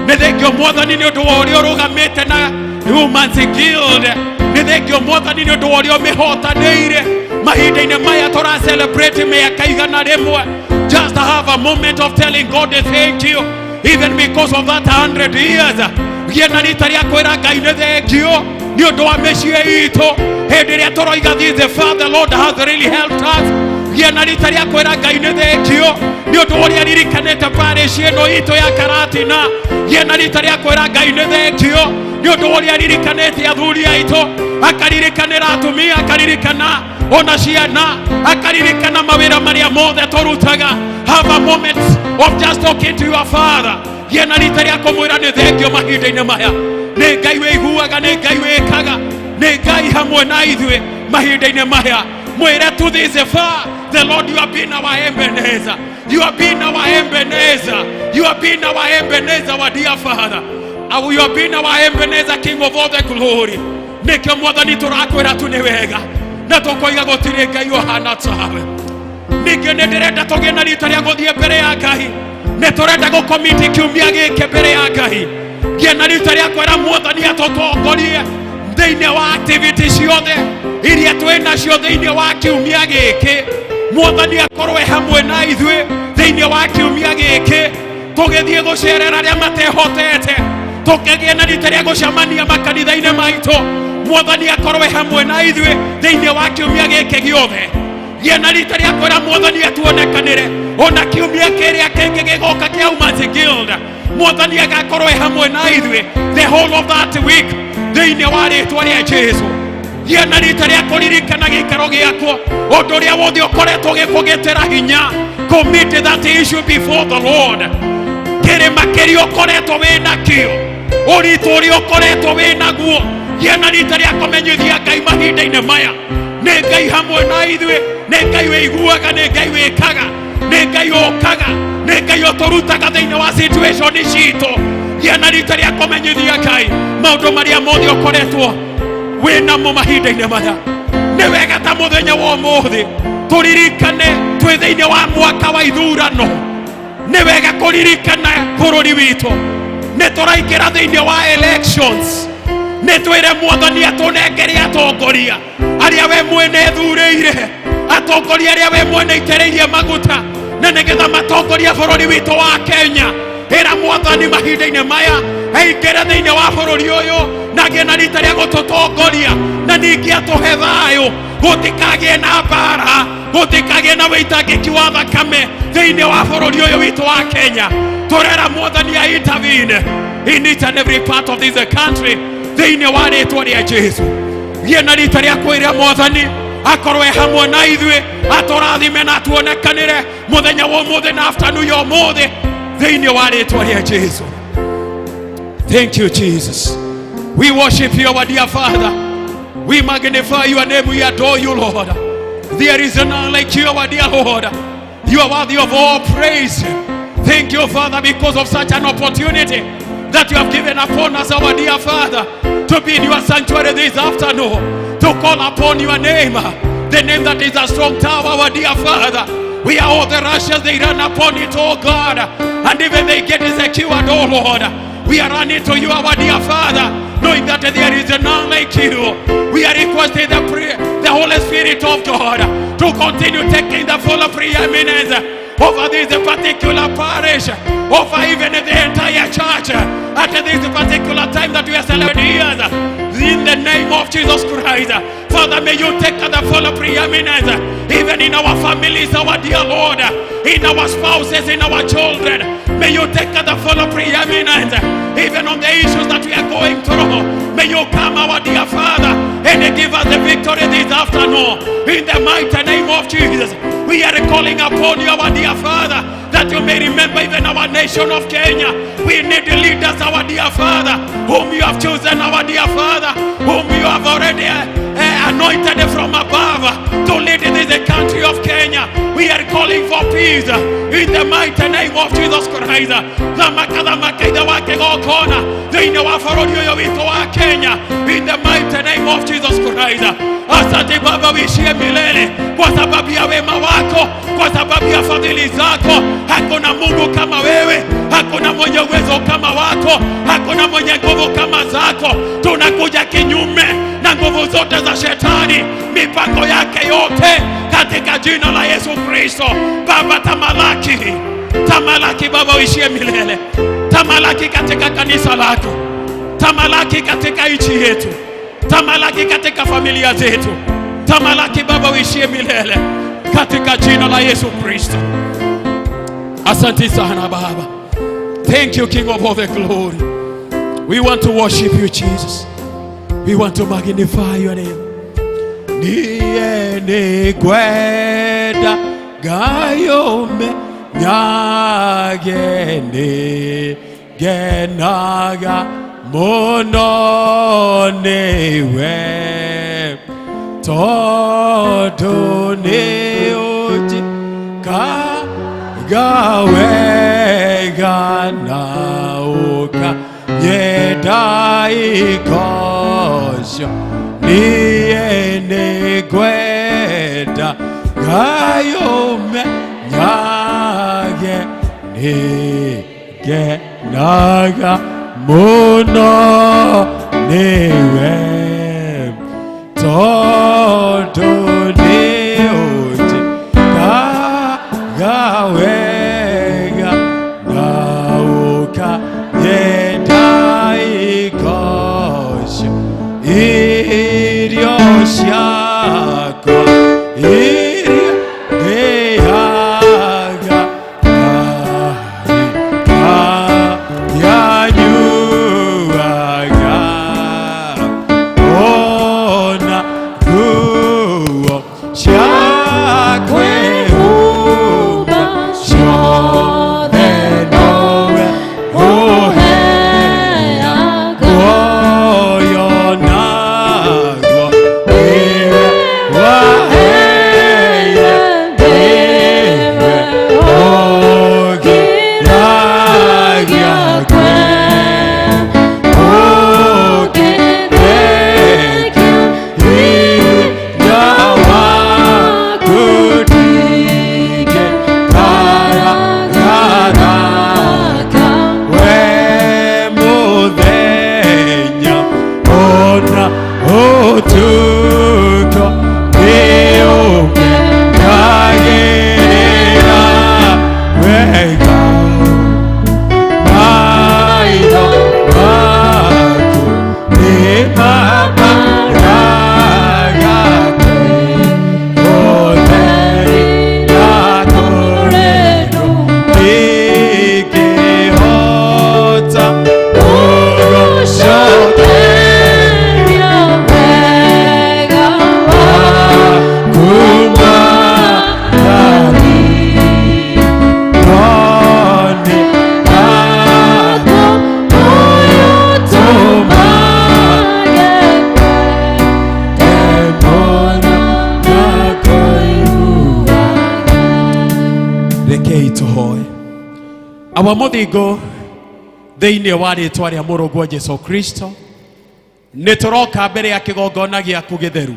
nĩ thengio mwathani nĩ ũndũ wa ũrĩa ũrũgamĩte na Women's Guild, nĩ thengio mwathani nĩ ũndũ wa ũrĩa ũmĩhotanĩire, Mahinda-inĩ maya tũra celebrate mĩaka 100. Just have a moment of telling God thank you, even because of that 100 years. Gĩa na rita rĩa kwĩra Ngai nĩ thengio nĩ ũndũ wa mĩciĩ itũ. Hĩndĩ ĩrĩa tũroiga this the Father Lord has really helped us. Gĩa na rita rĩa kwĩra Ngai nĩ thengio nĩ ũndũ ũrĩa ririkanĩte parish ĩno itũ ya Karatina. Gĩa na rita rĩa kwĩra Ngai nĩ thengio nĩ ũndũ ũrĩa ririkanĩte athuri aitũ, akaririkanĩra atumia, akaririkana ona ciana, akaririkana mawĩra marĩa mothe tũrutaga. Have a moment of just talking to your Father. Gĩa na rita rĩa kũmwĩra nĩ thengio mahinda-inĩ maya. Nĩ Ngai wĩiguaga, nĩ Ngai wĩkaga, nĩ Ngai hamwe na ithuĩ mahinda-inĩ maya. Mwĩre to this far, the Lord, you have been our Ebenezer. You have been our Ebenezer. You have been our Ebenezer, our dear Father. You have been our Ebenezer, King of all the glory. Nĩkĩo Mwathani tũrakwĩra tu nĩ wega, na tũkoiga gũtirĩ Ngai ũhana tawe. Ningĩ nĩ ndĩrenda tũgĩe na rita rĩa gũthiĩ mbere ya Ngai. Nĩ tũrenda gũkomiti kiumia gĩkĩ mbere ya Ngai. Gĩa na rita rĩa kwĩra Mwathani atũtongorie thĩinĩ wa activity ciothe iria twĩ nacio thĩinĩ wa kiumia gĩkĩ. Mwathani akorwo e hamwe na ithuĩ thĩinĩ wa kiumia gĩkĩ, tũgĩthiĩ gũcerera arĩa matehotete, tũkĩgĩa na rita rĩa gũcemania makanitha-inĩ maitũ. Mwathani akorwo e hamwe na ithuĩ thĩinĩ wa kiumia gĩkĩ gĩothe. Gĩa na rita rĩa kwĩra Mwathani atuonekanĩre ona kiumia kĩrĩa kĩngĩ gĩgoka kĩa Umazi Guild. Mwathani agakorwo e hamwe na ithuĩ the whole of that week thĩinĩ wa rĩtwa rĩa Jesu. Gĩa na rita rĩa kũririkana gĩikaro gĩakwo, ũndũ ũrĩa wothe ũkoretwo ũgĩkũgĩtĩra hinya. Commit that issue before the Lord. Kĩrĩma kĩrĩa ũkoretwo wĩ nakĩo, ũritũ ũrĩa ũkoretwo wĩ naguo, gĩa na rita rĩa kũmenyithia Ngai mahinda-inĩ maya. Nĩ Ngai hamwe na ithuĩ, nĩ Ngai wĩiguaga, nĩ Ngai wĩkaga, nĩ Ngai ũkaga, nĩ Ngai ũtũrutaga thĩinĩ wa situation citũ. Gĩa na rita rĩa kũmenyithia Ngai maũndũ marĩa mothe ũkoretwo wĩ namo mahinda-inĩ maya. Nĩ wega ta mũthenya wa ũmũthĩ tũririkane twĩ thĩinĩ wa mwaka wa ithurano. Nĩ wega kũririkana bũrũri witũ nĩ tũraingĩra thĩinĩ wa elections. Nĩ twĩre Mwathani atũnengere atongoria arĩa we mwene ethurĩire, atongoria arĩa we mwene aitĩrĩirie maguta, na nĩgetha matongorie bũrũri witũ wa Kenya. Ĩra Mwathani mahinda-inĩ maya aingĩre thĩinĩ wa bũrũri ũyũ na agĩe na rita rĩa gũtũtongoria, na ningĩ atũhe thayũ, gũtikagĩe na mbara, gũtikagĩe na wĩitangĩki wa thakame thĩinĩ wa bũrũri ũyũ witũ wa Kenya. Tũrera Mwathani a intervene in each and every part of this country thĩinĩ wa rĩtwa rĩa Jesu. Gĩa na rita rĩa kwĩra Mwathani akorwo e hamwe na ithuĩ, atũrathime na atuonekanĩre mũthenya wa ũmũthĩ na afternoon ya ũmũthĩ thĩinĩ wa rĩtwa rĩa Jesu. Thank you, Jesus. We worship you, our dear Father. We magnify your name. We adore you, Lord. There is none like you, our dear Lord. You are worthy of all praise. Thank you, Father, because of such an opportunity that you have given upon us, our dear Father, to be in your sanctuary this afternoon, to call upon your name, the name that is a strong tower, our dear Father. We are all the righteous, they run upon it, oh God, and even they get secured, oh Lord. We are running to you, our dear Father, knowing that there is none like you. We are requesting the Holy Spirit of God to continue taking the full preeminence over this particular parish, over even the entire church at this particular time that we are celebrating years. In the name of Jesus Christ, Father, may you take the full preeminence even in our families, our dear Lord, in our spouses, in our children. May you take the full preeminence even on the issues that we are going through. May you come, our dear Father, and give us the victory this afternoon. In the mighty name of Jesus, we are calling upon you, our dear Father, that you may remember even our nation of Kenya. We need leaders, our dear Father, whom you have chosen, our dear Father, whom you have already anointed from above to lead this country of Kenya. We are calling for peace in the mighty name of Jesus Christ. Thamaka thamaka ithe wa kĩgongona thĩinĩ wa bũrũri ũyũ witũ wa Kenya, in the mighty name of Jesus Christ. Asante Baba uishie milele kwa sababu ya wema wako, kwa sababu ya fadhili zako. Hakuna Mungu kama wewe, hakuna mwenye uwezo kama wako, hakuna mwenye nguvu kama zako. Tunakuja kinyume na nguvu zote za shetani, mipango yake yote katika jina la Yesu Kristo. Baba, tamalaki, tamalaki Baba, uishie milele. Tamalaki katika kanisa lako, tamalaki katika nchi yetu, tamalaki katika familia zetu, tamalaki Baba, uishie milele katika jina la Yesu Kristo. Asante sana Baba. Thank you, King of all the glory. We want to worship you, Jesus. We want to magnify your name. Niye nĩngwenda Ngai ũmenyage nĩ ngenaga mũno nĩwe tondũ nĩ ũnjĩkaga wega na ũkanyenda igoco. Niĩ nĩngwenda Ngai ũmenyage nĩ ngenaga mũno nĩwe tondũ nĩ ũnjĩkaga wega na ũkanyenda igoco. Irio ciakwa iria ndĩaga na nyuaga ona nguo cia kwĩhumba ciothe nowe ũheaga. Muoyo naguo nĩwe waheire, nĩwe ũgiragia ũngĩrekia hinya waku ndingĩkaragara we mũthenya ona ũtukũ nĩũmenyagĩrĩra wega. Maitho maku nĩmamaraga ũtheri na kũrĩrwo ndingĩhota gũgũcokeria wega waku Mwathani. No nĩ wako ũyũ tũmage mũno na kũiguaga. Rekei tũhoe. Awa mũthingo, thĩinĩ wa rĩtwa rĩa mũrũguo Jesu Kristo, nĩ tũroka mbere ya kĩgongona gĩaku gĩtheru.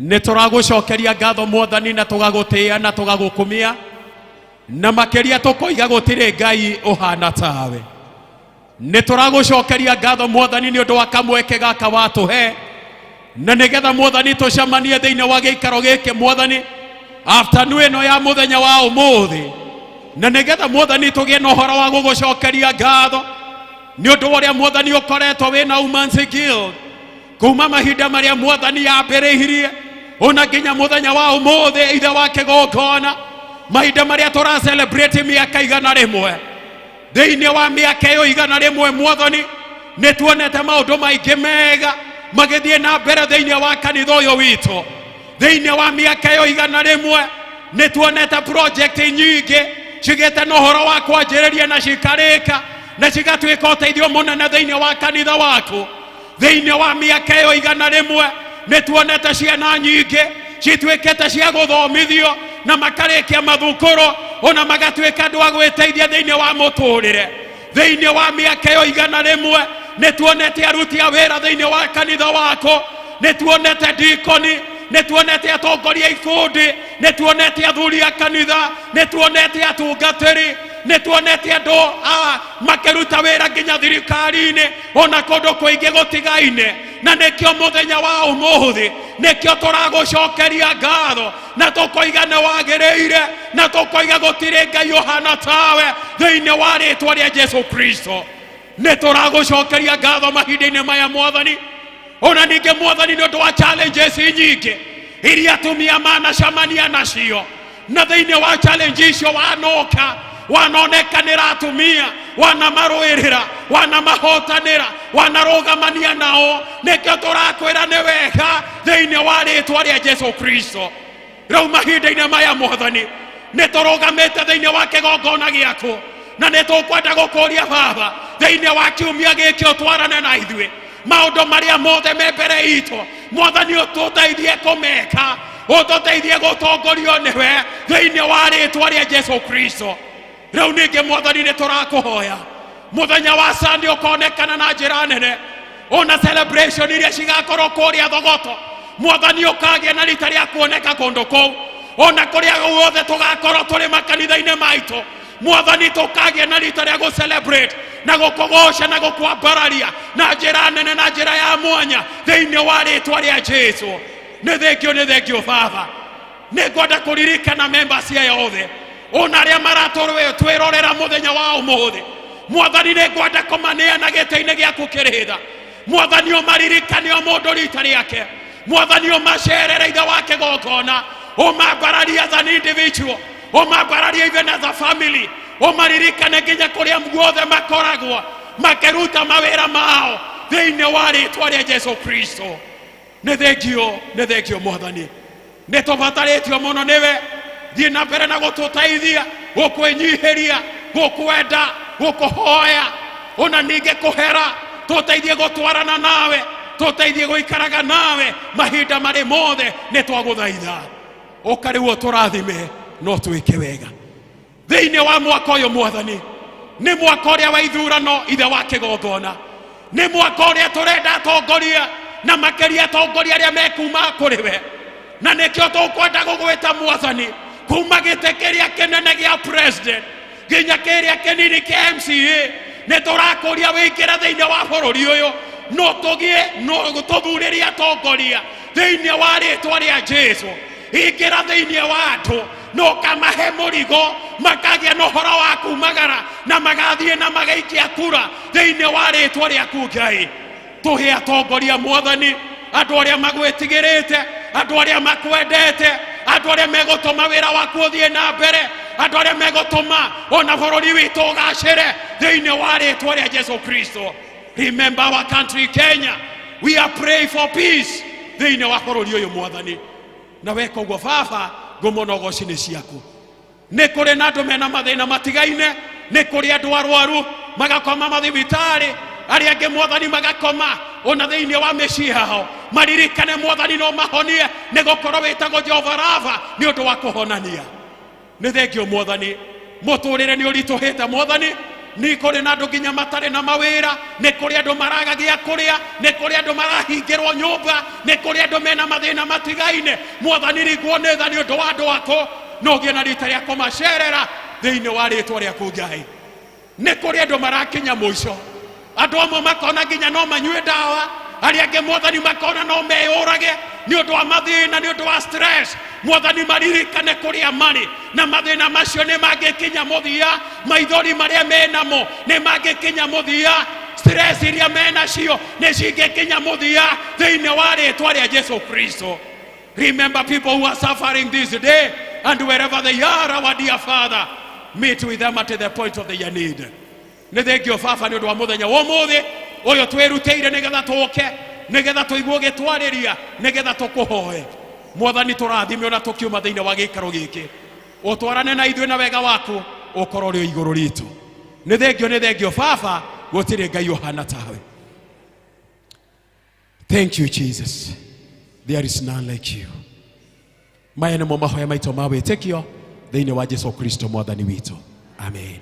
Nĩ tũragũcokeria ngatho Mwathani, na tũgagũtĩĩa na tũgagũkumia, na makĩria tũkoiga gũtirĩ Ngai ũhana tawe. Nĩ tũragũcokeria ngatho Mwathani nĩ ũndũ wa kamweke gaka watũhe, na nĩgetha Mwathani tũcemanie thĩinĩ wa gĩikaro gĩkĩ Mwathani afternoon ĩno ya mũthenya wa ũmũthĩ, na nĩgetha Mwathani tũgĩe na ũhoro wa gũgũcokeria ngatho nĩ ũndũ wa ũrĩa Mwathani ũkoretwo wĩna Women's Guild kuma mahinda marĩa Mwathani yambĩrĩirie ona nginya mũthenya wa ũmũthĩ. Ithe wa kĩgongona, mahinda marĩa tũra celebrate mĩaka 100, thĩinĩ wa mĩaka ĩyo 100 Mwathani nĩ tuonete maũndũ maingĩ mega magĩthiĩ na mbere thĩinĩ wa kanitha ũyũ witũ. Thĩinĩ wa mĩaka ĩyo 100 nĩ tuonete project nyingĩ cigĩte na ũhoro wa kwanjĩrĩria na cikarĩka na cigatuĩka ũteithio mũnene thĩinĩ wa kanitha waku. Thĩinĩ wa mĩaka ĩyo 100 nĩ tuonete ciana nyingĩ cituĩkĩte cia gũthomithio na makarĩkia mathukuru ona magatuĩka andũ a gwĩteithia thĩinĩ wa mũtũrĩre. Thĩinĩ wa mĩaka ĩyo 100 nĩ tuonete aruti a wĩra thĩinĩ wa kanitha waku, nĩ tuonete dikoni, nĩ tuonete atongoria ikundi, nĩ tuonete athuri a kanitha, nĩ tuonete atungatĩri. Nĩ tuonete andũ makĩruta wĩra nginya thirikari-inĩ ona kũndũ kũingĩ gũtigaine, na nĩkĩo mũthenya wa ũmũthĩ nĩkĩo tũragũcokeria ngatho na tũkoiga nĩ wagĩrĩire, na tũkoiga gũtirĩ Ngai ũhana tawe thĩinĩ wa rĩtwa rĩa Jesu Kristo. Nĩ tũragũcokeria ngatho mahinda-inĩ maya Mwathani. Ona ningĩ Mwathani, nĩ ũndũ wa challenges nyingĩ iria atumia manacemania nacio, na thĩinĩ wa challenge icio wanoka wanonekanĩra atumia, wanamarũĩrĩra, wanamahotanĩra, wanarũgamania nao, nĩkĩo tũrakwĩra nĩ wega thĩinĩ wa rĩtwa rĩa Jesu Kristo. Rĩu mahinda-inĩ maya Mwathani, nĩ tũrũgamĩte thĩinĩ wa kĩgongona gĩaku, na nĩ tũkwenda gũkũria Baba thĩinĩ wa kiumia gĩkĩ ũtwarane na ithuĩ maũndũ marĩa mothe me mbere itũ. Mwathani, ũtũteithie kũmeka, ũtũteithie gũtongorio nĩwe thĩinĩ wa rĩtwa rĩa Jesu Kristo. Rĩu ningĩ Mwathani, nĩ tũrakũhoya mũthenya wa Sunday ũkonekana na njĩra nene, ona celebration iria cigakorwo kũrĩa Thogoto. Mwathani, ũkagĩa na rita rĩa kuoneka kũndũ kũu, ona kũrĩa guothe tũgakorwo tũrĩ makanitha-inĩ maitũ. Mwathani, tũkagĩa na rita rĩa gũ celebrate na gũkũgoca na gũkwambararia na njĩra nene na njĩra ya mwanya thĩinĩ wa rĩtwa rĩa Jesu. Nĩ thengio, nĩ thengio Baba. Nĩ ngwenda kũririkana members aya othe ona arĩa maratwĩrorera mũthenya wa ũmũthĩ. Mwathani, nĩ ngwenda kũmaneana gĩtĩ-inĩ gĩaku kĩrĩ tha. Mwathani, ũmaririkane o mũndũ rita rĩake. Mwathani, ũmacerere ithe wa kĩgongona, ũmambararie as an individual, ũmambararie even as a family, ũmaririkane nginya kũrĩa guothe makoragwo makĩruta mawĩra mao thĩinĩ wa rĩtwa rĩa Jesu Kristo. Nĩ thengio, nĩ thengio Mwathani, nĩ tũbatarĩtio mũno nĩwe. Thiĩ na mbere na gũtũteithia gũkwĩnyihĩria, gũkwenda, gũkũhoya, ona ningĩ kũhera. Tũteithie gũtwarana nawe, tũteithie gũikaraga nawe mahinda marĩ mothe. Nĩ twagũthaitha ũka rĩu ũtũrathime no twĩke wega thĩinĩ wa mwaka ũyũ. Mwathani, nĩ mwaka ũrĩa wa ithurano ithe wa kĩgongona, nĩ mwaka ũrĩa tũrenda atongoria, na makĩria atongoria arĩa mekuma kũrĩ we, na nĩkĩo tũkwenda gũgwĩta Mwathani, kuma gĩtĩ kĩrĩa kĩnene gĩa president nginya kĩrĩa kĩnini kĩa MCA. Nĩ tũrakũria wĩingĩre thĩinĩ wa bũrũri ũyũ, no tũgĩe no tũthurĩrie atongoria thĩinĩ wa rĩtwa rĩa Jesu. Ingĩra thĩinĩ wa andũ no kamahe mũrigo, makagĩa na ũhoro wa kumagara na magathiĩ na magaikia kura thĩinĩ wa rĩtwa rĩaku Ngai. Tũhe atongoria Mwathani, andũ arĩa magwĩtigĩrĩte, andũ arĩa makwendete, andũ arĩa megũtũma wĩra waku ũthiĩ na mbere, andũ arĩa megũtũma ona bũrũri witũ ũgacĩre thĩinĩ wa rĩtwa rĩa Jesu Kristo. Remember our country Kenya. We are praying for peace thĩinĩ wa bũrũri ũyũ Mwathani, na weka ũguo Baba, ngumo na ũgoci nĩ ciaku. Nĩ kũrĩ na andũ mena mathĩna matigaine, nĩ kũrĩ andũ arwaru magakoma mathibitarĩ, arĩa angĩ Mwathani magakoma ona thĩinĩ wa mĩciĩ yao. Maririkane Mwathani, no mahonie, nĩ gũkorwo wĩtagwo Jehova Rafa nĩ ũndũ wa kũhonania. Nĩ thengio Mwathani, mũtũrĩre nĩ ũritũhĩte Mwathani. Nĩ kũrĩ na andũ nginya matarĩ na mawĩra, nĩ kũrĩ andũ maraga gĩa kũrĩa, nĩ kũrĩ andũ marahingĩrwo nyũmba, nĩ kũrĩ andũ mena mathĩna matigaine. Mwathani, ringwo nĩ tha nĩ ũndũ wa andũ aku, no ũgĩe na rita rĩa kũmacerera thĩinĩ wa rĩtwa rĩaku Ngai. Nĩ kũrĩ andũ marakinya mũico, andũ amwe makona nginya no manyue ndawa, arĩa angĩ Mwathani makona no meyũrage nĩ ũndũ wa mathĩna, nĩ ũndũ wa stress. Mwathani, maririkane kũrĩa marĩ na mathĩna macio nĩ mangĩkinya mũthia, maithori marĩa menamo nĩ mangĩkinya mũthia, stress iria menacio nĩ cingĩkinya mũthia thĩinĩ wa rĩtwa rĩa Jesu Kristo. Remember people who are suffering this day and wherever they are, our dear Father, meet with them at the point of their need. Nĩ thengio Baba nĩ ũndũ wa mũthenya wa ũmũthĩ ũyũ twĩrutĩire nĩgetha tũke, nĩgetha tũigue ũgĩtwarĩria, nĩgetha tũkũhoe. Mwathani, tũrathime ona tũkiuma thĩinĩ wa gĩikaro gĩkĩ, ũtwarane na ithuĩ na wega waku ũkorwo ũrĩ o igũrũ ritũ. Nĩ thengio, nĩ thengio Baba, gũtirĩ Ngai ũhana tawe. Thank you, Jesus. There is none like you. Maya nĩmo mahoya maitũ ma wĩtĩkio thĩinĩ wa Jesu Kristo Mwathani witũ, amen.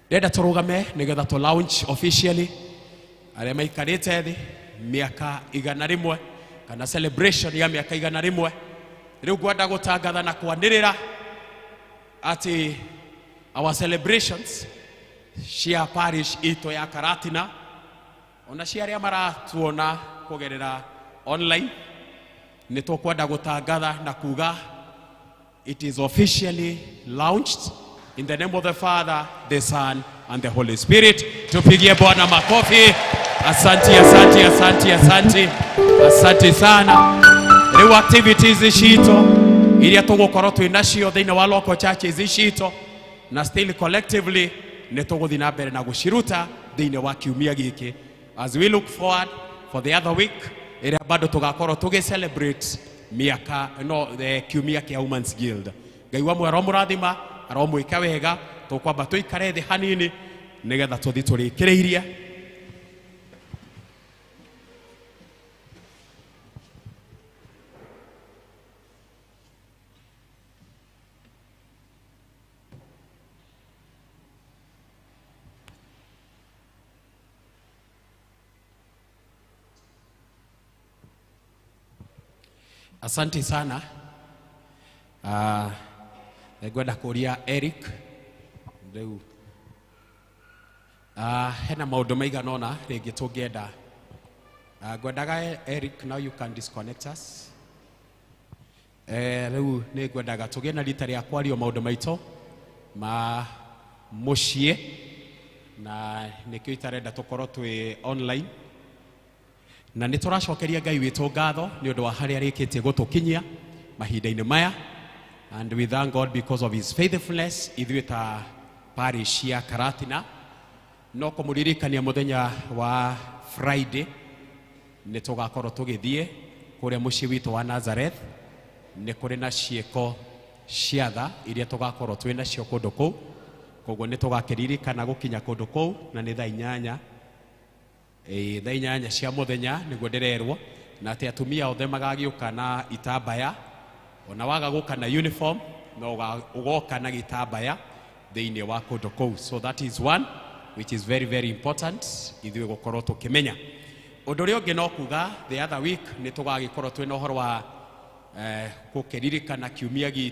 Ndĩrenda tũrũgame nĩgetha tũ launch officially arĩa maikarĩte thĩ mĩaka 100 kana celebration ya mĩaka 100. Rĩu ngwenda gũtangatha na kwanĩrĩra atĩ Our celebrations cia parish itũ ya Karatina ona cia arĩa maratuona kũgerera online, nĩ tũkwenda gũtangatha na kuga it is officially launched in the name of the Father, the Son and the Holy Spirit. Tupigie Bwana makofi. Asanti, asanti, asanti, asanti, asanti sana. Rĩu activities citũ iria tũgũkorwo twĩ nacio thĩinĩ wa local churches citũ na still collectively nĩ tũgũthiĩ na mbere na gũciruta thĩinĩ wa kiumia gĩkĩ, as we look forward for the other week ĩrĩa bado tũgakorwo tũgĩ celebrate mĩaka no kiumia kĩa Women's Guild. Ngai wa mwe aromũrathima, aromwĩka wega. Tũkwamba tũikare thĩ hanini nĩgetha tũthiĩ tũrĩkĩrĩirie. Asante sana. Ngwenda kũria Eric rĩu hena maũndũ maigana ũna rĩngĩ tũngĩenda. Ngwendaga Eric, now you can disconnect us. Rĩu nĩ ngwendaga tũgĩe na rita rĩa kwario maũndũ maitũ ma mũciĩ, na nĩkĩo itarenda tũkorwo twĩ online. Na nĩ tũracokeria Ngai witũ ngatho nĩ ũndũ wa harĩa arĩkĩtie gũtũkinyia mahinda-inĩ maya, and we thank God because of his faithfulness. Ithuĩ ta parish ya Karatina no kũmũririkania mũthenya wa Friday nĩ tũgakorwo tũgĩthiĩ kũrĩa mũciĩ witũ wa Nazareth. Nĩ kũrĩ na ciĩko cia tha iria tũgakorwo twĩ nacio kũndũ kũu, koguo nĩ tũgakĩririkana gũkinya kũndũ kũu na nĩ thaa inyanya, thaa inyanya cia mũthenya nĩguo ndĩrerwo, na atĩ atumia othe magagĩũka na itambaya. Ona waga gũka na uniform no ũgoka na gĩtambaya thĩinĩ wa kũndũ kũu. So that is one which is very very important ithuĩ gũkorwo tũkĩmenya. Ũndũ ũrĩa ũngĩ no kuga the other week nĩ tũgagĩkorwo twĩna ũhoro wa gũkĩririkana kiumia gitũ.